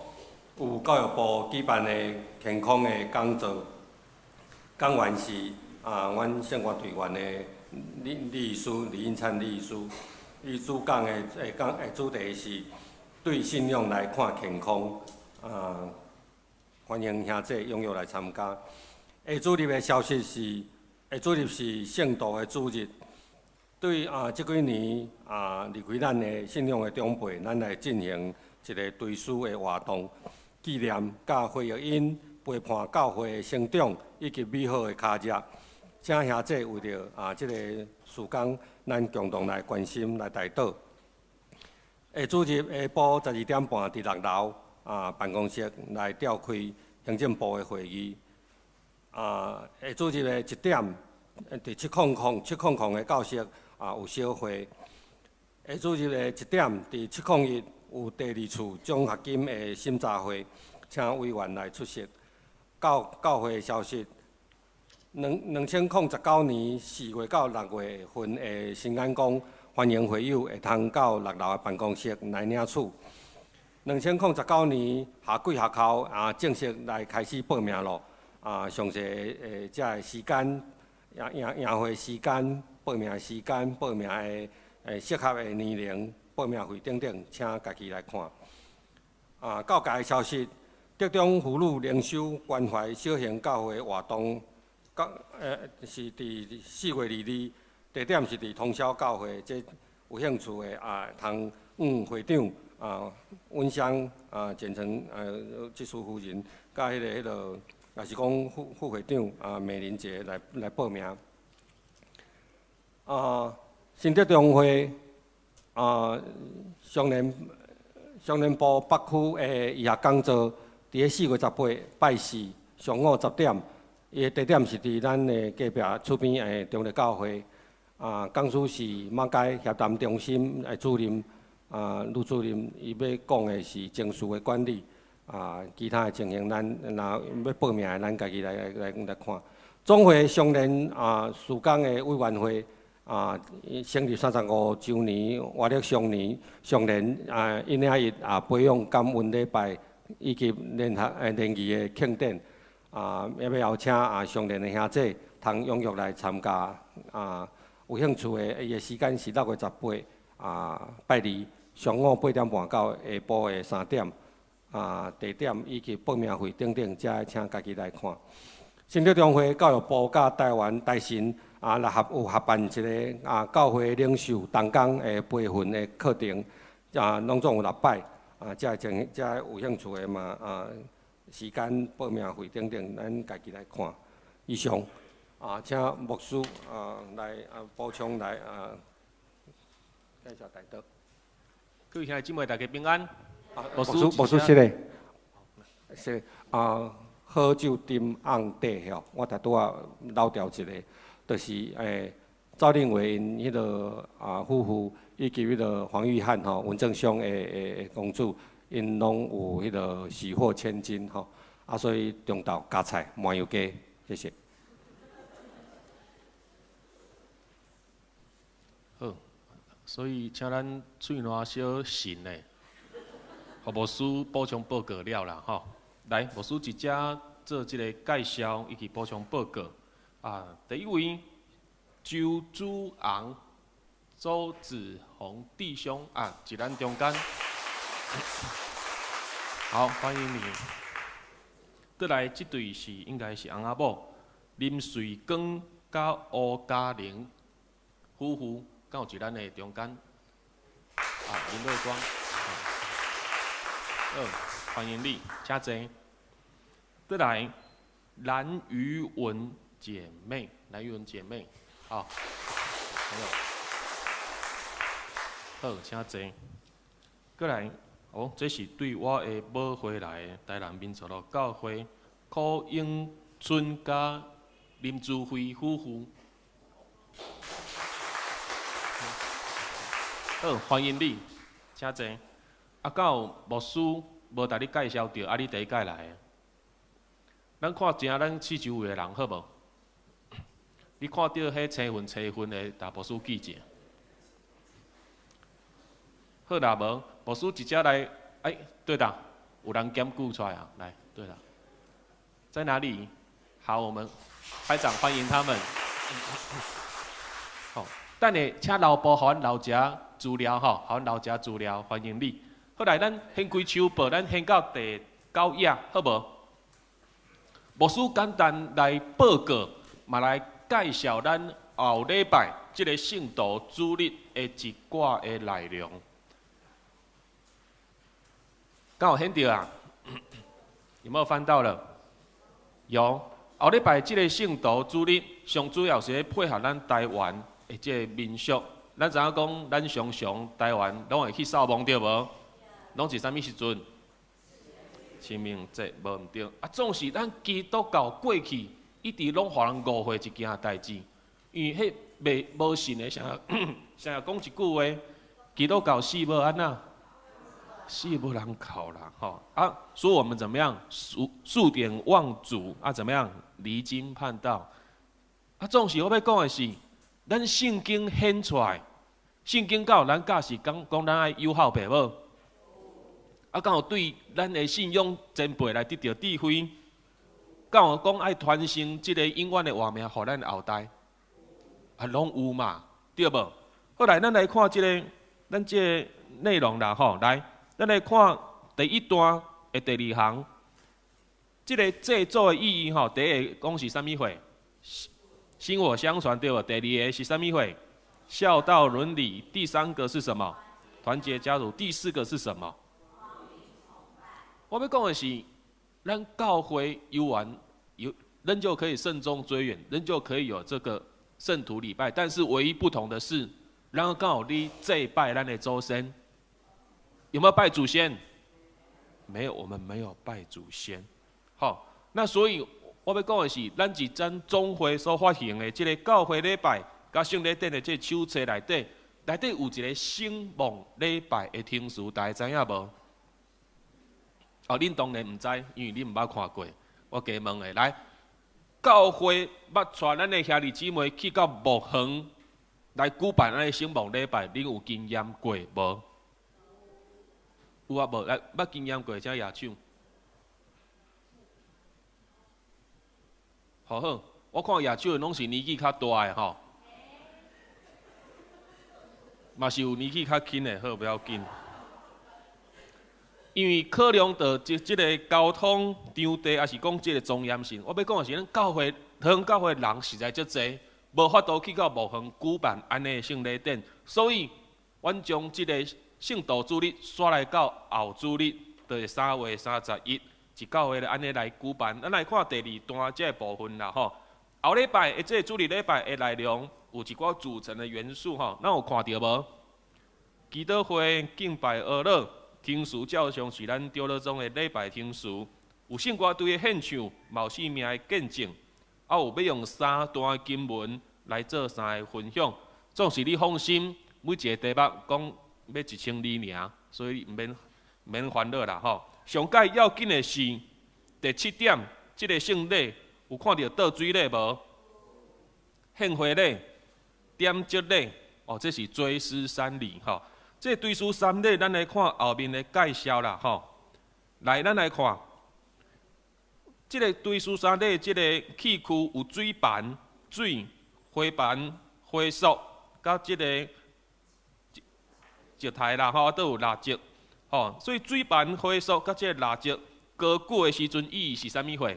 Speaker 1: 有教育部舉辦的健康的講座，講員是阮聖歌隊員的李醫師李英燦李醫師，伊主講的講的主題是對信仰來看健康，歡迎兄弟踴躍來參加。下主日的消息是，下主日是聖道的主日。對這幾年離開咱的信仰的長輩，咱來進行一個追思的活動，紀念佮回憶𪜶陪伴教會的成長以及美好的腳跡。請兄弟為著這個事工，咱共同來關心來代禱。下主日下晡12點半，佇6樓辦公室來召開行政部的會議。下主日的1點，佇700的教室。有小會。下主日的1點，佇701有第二次獎學金的審查會，請委員來出席。教教會消息，2019年4月到6月份的新眼光歡迎會友會通到六樓的辦公室來領取。2019年夏季學校啊正式來開始報名咯，啊詳細的這个時間、營營會時間、報名時間、報名的適合的年齡、報名費等等，請家己來看。啊，教界的消息，德中婦女靈修關懷小型教會活動，是佇4月22，地點是佇通霄教會。這有興趣的啊，通向會長啊溫香啊，簡稱執事夫人，佮彼个，也是講副副會長啊美玲姐來來報名。啊，新德中會啊，雙連雙連埔北區的醫學講座，佇咧4月18拜四上午10點，伊的地點是佇咱的隔壁厝邊的中壢教會。啊，講師是馬偕協談中心的主任啊，呂主任，伊欲講的是情緒的管理。啊，其他的情形，咱若欲報名的，咱家己來來來來看。總會雙連啊，事工的委員會啊，成立35週年，活力雙年雙連啊，一領一啊，培養感恩禮拜以及聯合聯誼的慶典啊，欲邀請啊雙連的兄弟通踴躍來參加啊，有興趣的，伊的時間是6月18啊，拜二上午8點半到下晡的3點。啊，地點以及報名費等等，遮請家己來看。新德中會教育部佮台灣台神啊，來合有合辦一个啊教會領袖同工的培訓的課程，啊，攏總有六擺。啊，遮情遮有興趣的嘛啊，時間報名費等等，咱家己來看。以上啊，請牧師啊來啊補充來啊介紹代禱。
Speaker 3: 各位兄弟姊妹，大家平安。
Speaker 1: 牧師，牧師是咧，是啊，好酒沉甕底吼，我拄拄仔漏掉一个，就是趙令偉𪜶彼个啊夫婦，以及彼个黃玉漢吼文正鄉的的公主，𪜶攏有彼个喜獲千金吼，啊，所以中晝加菜麻油雞，謝謝。
Speaker 3: 好，所以請咱喙瀾小信的。予牧師補充報告了啦，吼！來，牧師直接做這个介紹以及補充報告。啊，第一位周子昂、周子宏弟兄啊，佇咱中間。好，歡迎你。閣來，這對是應該是翁仔某林瑞光佮吳嘉玲夫婦，敢有佇咱的中間？啊，林瑞光。好，歡迎你，請坐。閣來，藍瑜文姐妹，藍瑜文姐妹，好，朋友，好，請坐。閣來，哦，這是對我的母會來的台南民族路教會柯英春佮林珠輝夫婦。好，歡迎你，請坐。啊，敢有牧師無共你介紹著，啊，你第一擺來的。咱看正咱四周圍的人好無？你看著彼青雲青雲的，共牧師記者。好啦，無牧師直接來，哎，對啦，有人檢舉出來啊，來，對啦，在哪裡？好，我們拍掌歡迎他們。好，等下請老婆予阮留遮資料吼，予阮留遮資料，歡迎你。好來，咱先開手報，咱先到第九頁，好無？牧師簡單來報告，嘛來介紹咱後禮拜這个聖徒主日的一寡的內容。敢有翻著啊？有沒有翻到了？有。後禮拜這个聖徒主日，上主要是咧配合咱台灣的這个民俗。咱知影講，咱常常台灣攏會去掃墓對無？攏是啥物時陣？清明節無毋對。啊，總是咱基督教過去一直攏予人誤會一件代誌，因為彼袂無信的，成日成日講一句話：基督教死欲按怎？死無人哭啦，吼啊！說我們怎麼樣？數典忘祖啊？怎麼樣？離經叛道啊？總是我欲講的是，咱聖經顯出來，聖經教咱教是講講咱愛友好爸母，啊，敢有對咱的信仰前輩來得著智慧？敢有講愛傳承這個永遠的活命，予咱後代？啊，攏有嘛，對無？好來，咱來看這个，咱這个內容啦，吼，來。咱來看第一段的第二行，這个祭祖的意義吼，第一个講是啥物貨？薪火相傳對無？第二个是啥物貨？孝道倫理。第三個是什麼？團結家族。第四個是什麼？我欲講的是，咱教會有完有，咱就可以慎終追遠，咱就可以有這個聖徒禮拜。但是唯一不同的是，咱敢有咧祭拜咱的祖先。有沒有拜祖先？沒有，我們沒有拜祖先。好，那所以我欲講的是，咱佇咱總會所發行的這个教會禮拜，佮聖禮典的這个手冊內底，內底有一个聖望禮拜的程序，大家知影無？哦，恁當然毋知，因為恁毋捌看過。我加問的來，教會捌帶咱的兄弟姊妹去到墓園來舉辦咱的聖望禮拜，恁有經驗過無？有啊無？來，捌經驗過，請舉手。好好，我看舉手的攏是年紀較大的吼，嘛是有年紀較輕的，好，不要緊。因為考量到這个交通場地，抑是講這个莊嚴性，我欲講的是，咱教會，桃園教會人實在足濟，無法度去到墓園舉辦按呢的聖禮典，所以，阮將這个聖道主日煞來到後主日，就是3月31，一教會按呢來舉辦。咱來看第二段這个部分啦吼。後禮拜的這个主日禮拜的內容有一寡組成的元素吼，咱有看著無？祈禱會、敬拜、哀樂、程序照常是咱長老總的禮拜程序。有聖歌隊的獻唱，嘛有生命的見證，啊有欲用三段經文來做三个分享。總是你放心，每一个題目講欲1200爾，所以毋免免煩惱啦吼。上蓋要緊的是第七點，這个聖禮有看著倒水禮無？獻花禮、點燭禮，哦，這是追思三禮吼。這追思三禮，咱來看後面的介紹啦吼。來，咱來看，這个追思三禮，這个器具有水盤、水、花盤、花束，佮這个石台啦吼，都有蠟燭，吼，所以水盤、花束佮這个蠟燭高舉的時陣，意義是啥物貨？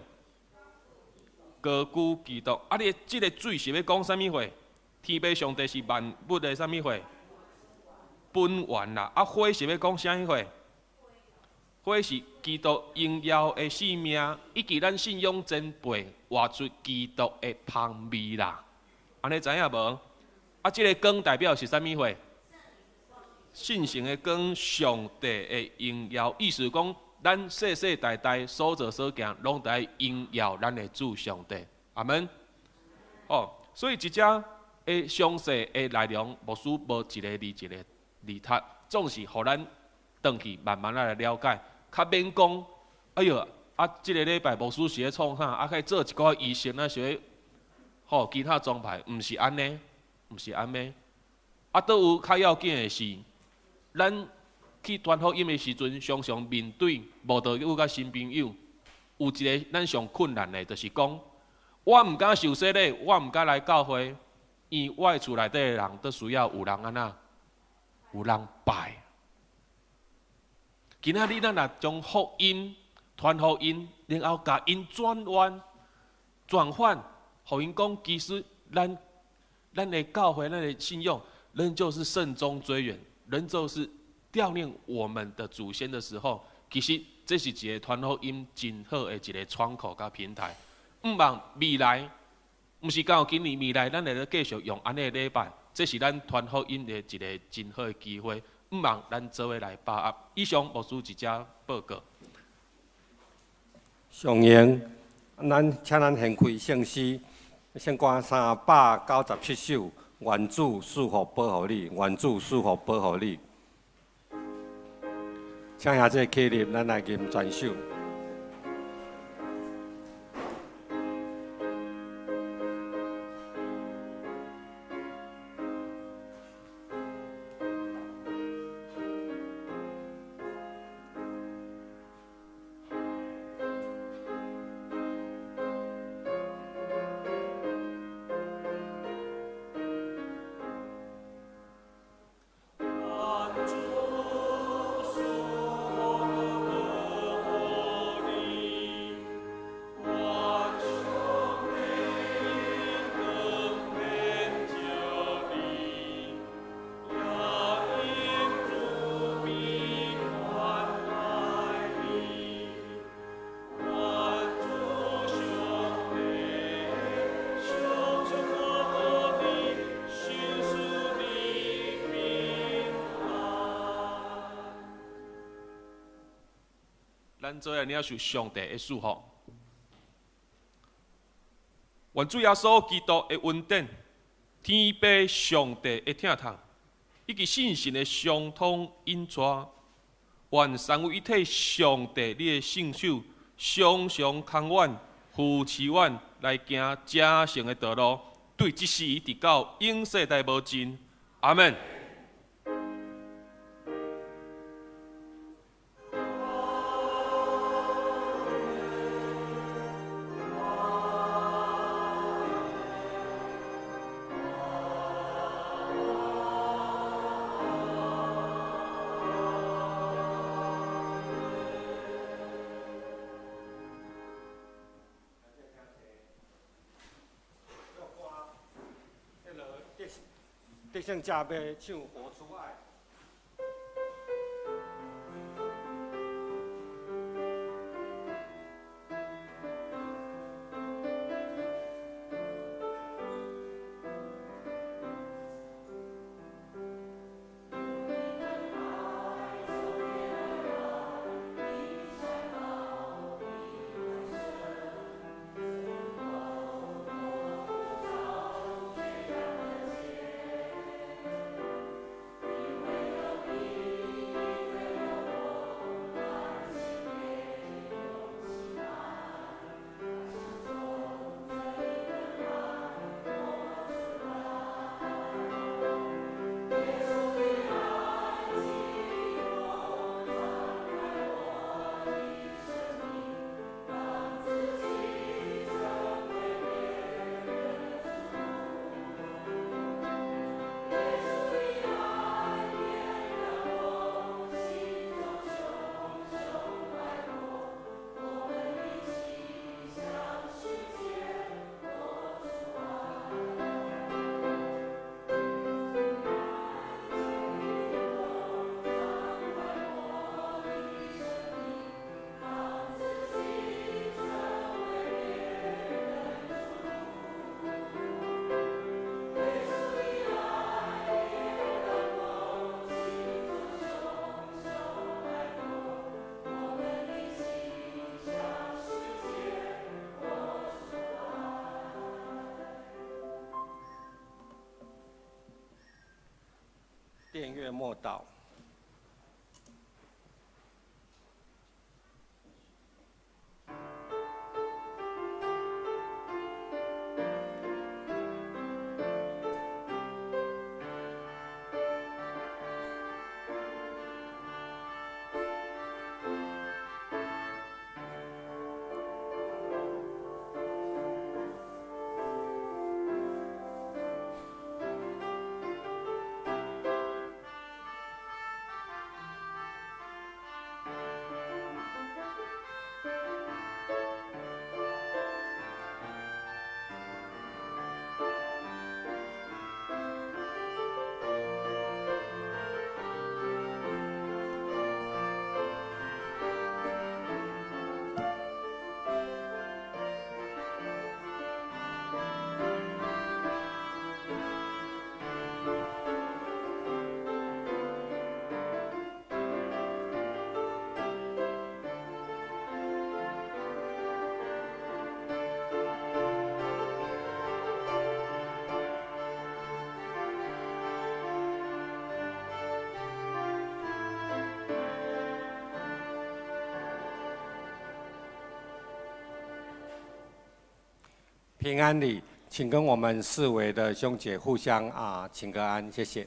Speaker 3: 高舉基督。啊，你這个水是欲講啥物貨？天父上帝是萬物的啥物貨？本源啦。啊，火是欲講啥物貨？火是基督榮耀的生命，以及咱信仰前輩活出基督的芳味啦。按呢知影無？啊，這个光代表是啥物貨？信神的光，上帝的榮耀，意思講，咱世世代代所做所行，攏佇榮耀咱的主上帝。阿門。哦，所以這隻的詳細的內容，牧師無一个字一个字讀，總是予咱轉去慢慢仔來了解，較免講，哎喲，啊，這个禮拜牧師是咧創啥？啊，去做一寡儀式，啊，是咧，吼，其他宗派，毋是按呢，毋是按呢。啊，閣有較要緊的是，咱去傳福音的時陣，常常面對無道友佮新朋友，有一个咱上困難的，就是講，我毋敢受洗禮，我毋敢來教會，因為我的厝內底的人都需要有人按怎，有人拜。今仔日咱若將福音傳福音，然後共𪜶轉彎、轉換，予𪜶講，其實咱的教會、咱的信仰，仍舊是慎終追遠，仍舊是悼念我們的祖先的時候，其實這是一个傳福音真好的一个窗口佮平台。毋望未來，毋是到今年未來，咱會咧繼續用按呢的禮拜，這是咱傳福音的一个真好的機會。毋望咱做伙來把握。以上牧師一隻報告。
Speaker 1: 上榮，咱請咱獻開聖詩，聖歌397首，願主賜福保護你，願主賜福保護你。請兄弟起立，咱來吟全首。
Speaker 3: 咱做来领受上帝的祝福。愿主耶稣基督的恩典、天父上帝的疼痛，以及圣神的相通引带，愿三位一体上帝你的圣手常常牵阮、扶持阮来行成圣的道路，对这世直到永世代无尽。阿门。
Speaker 1: 得胜者要唱《活出爱》。殿乐默祷。平安禮，請跟我們四圍的兄姐互相請個安，謝謝。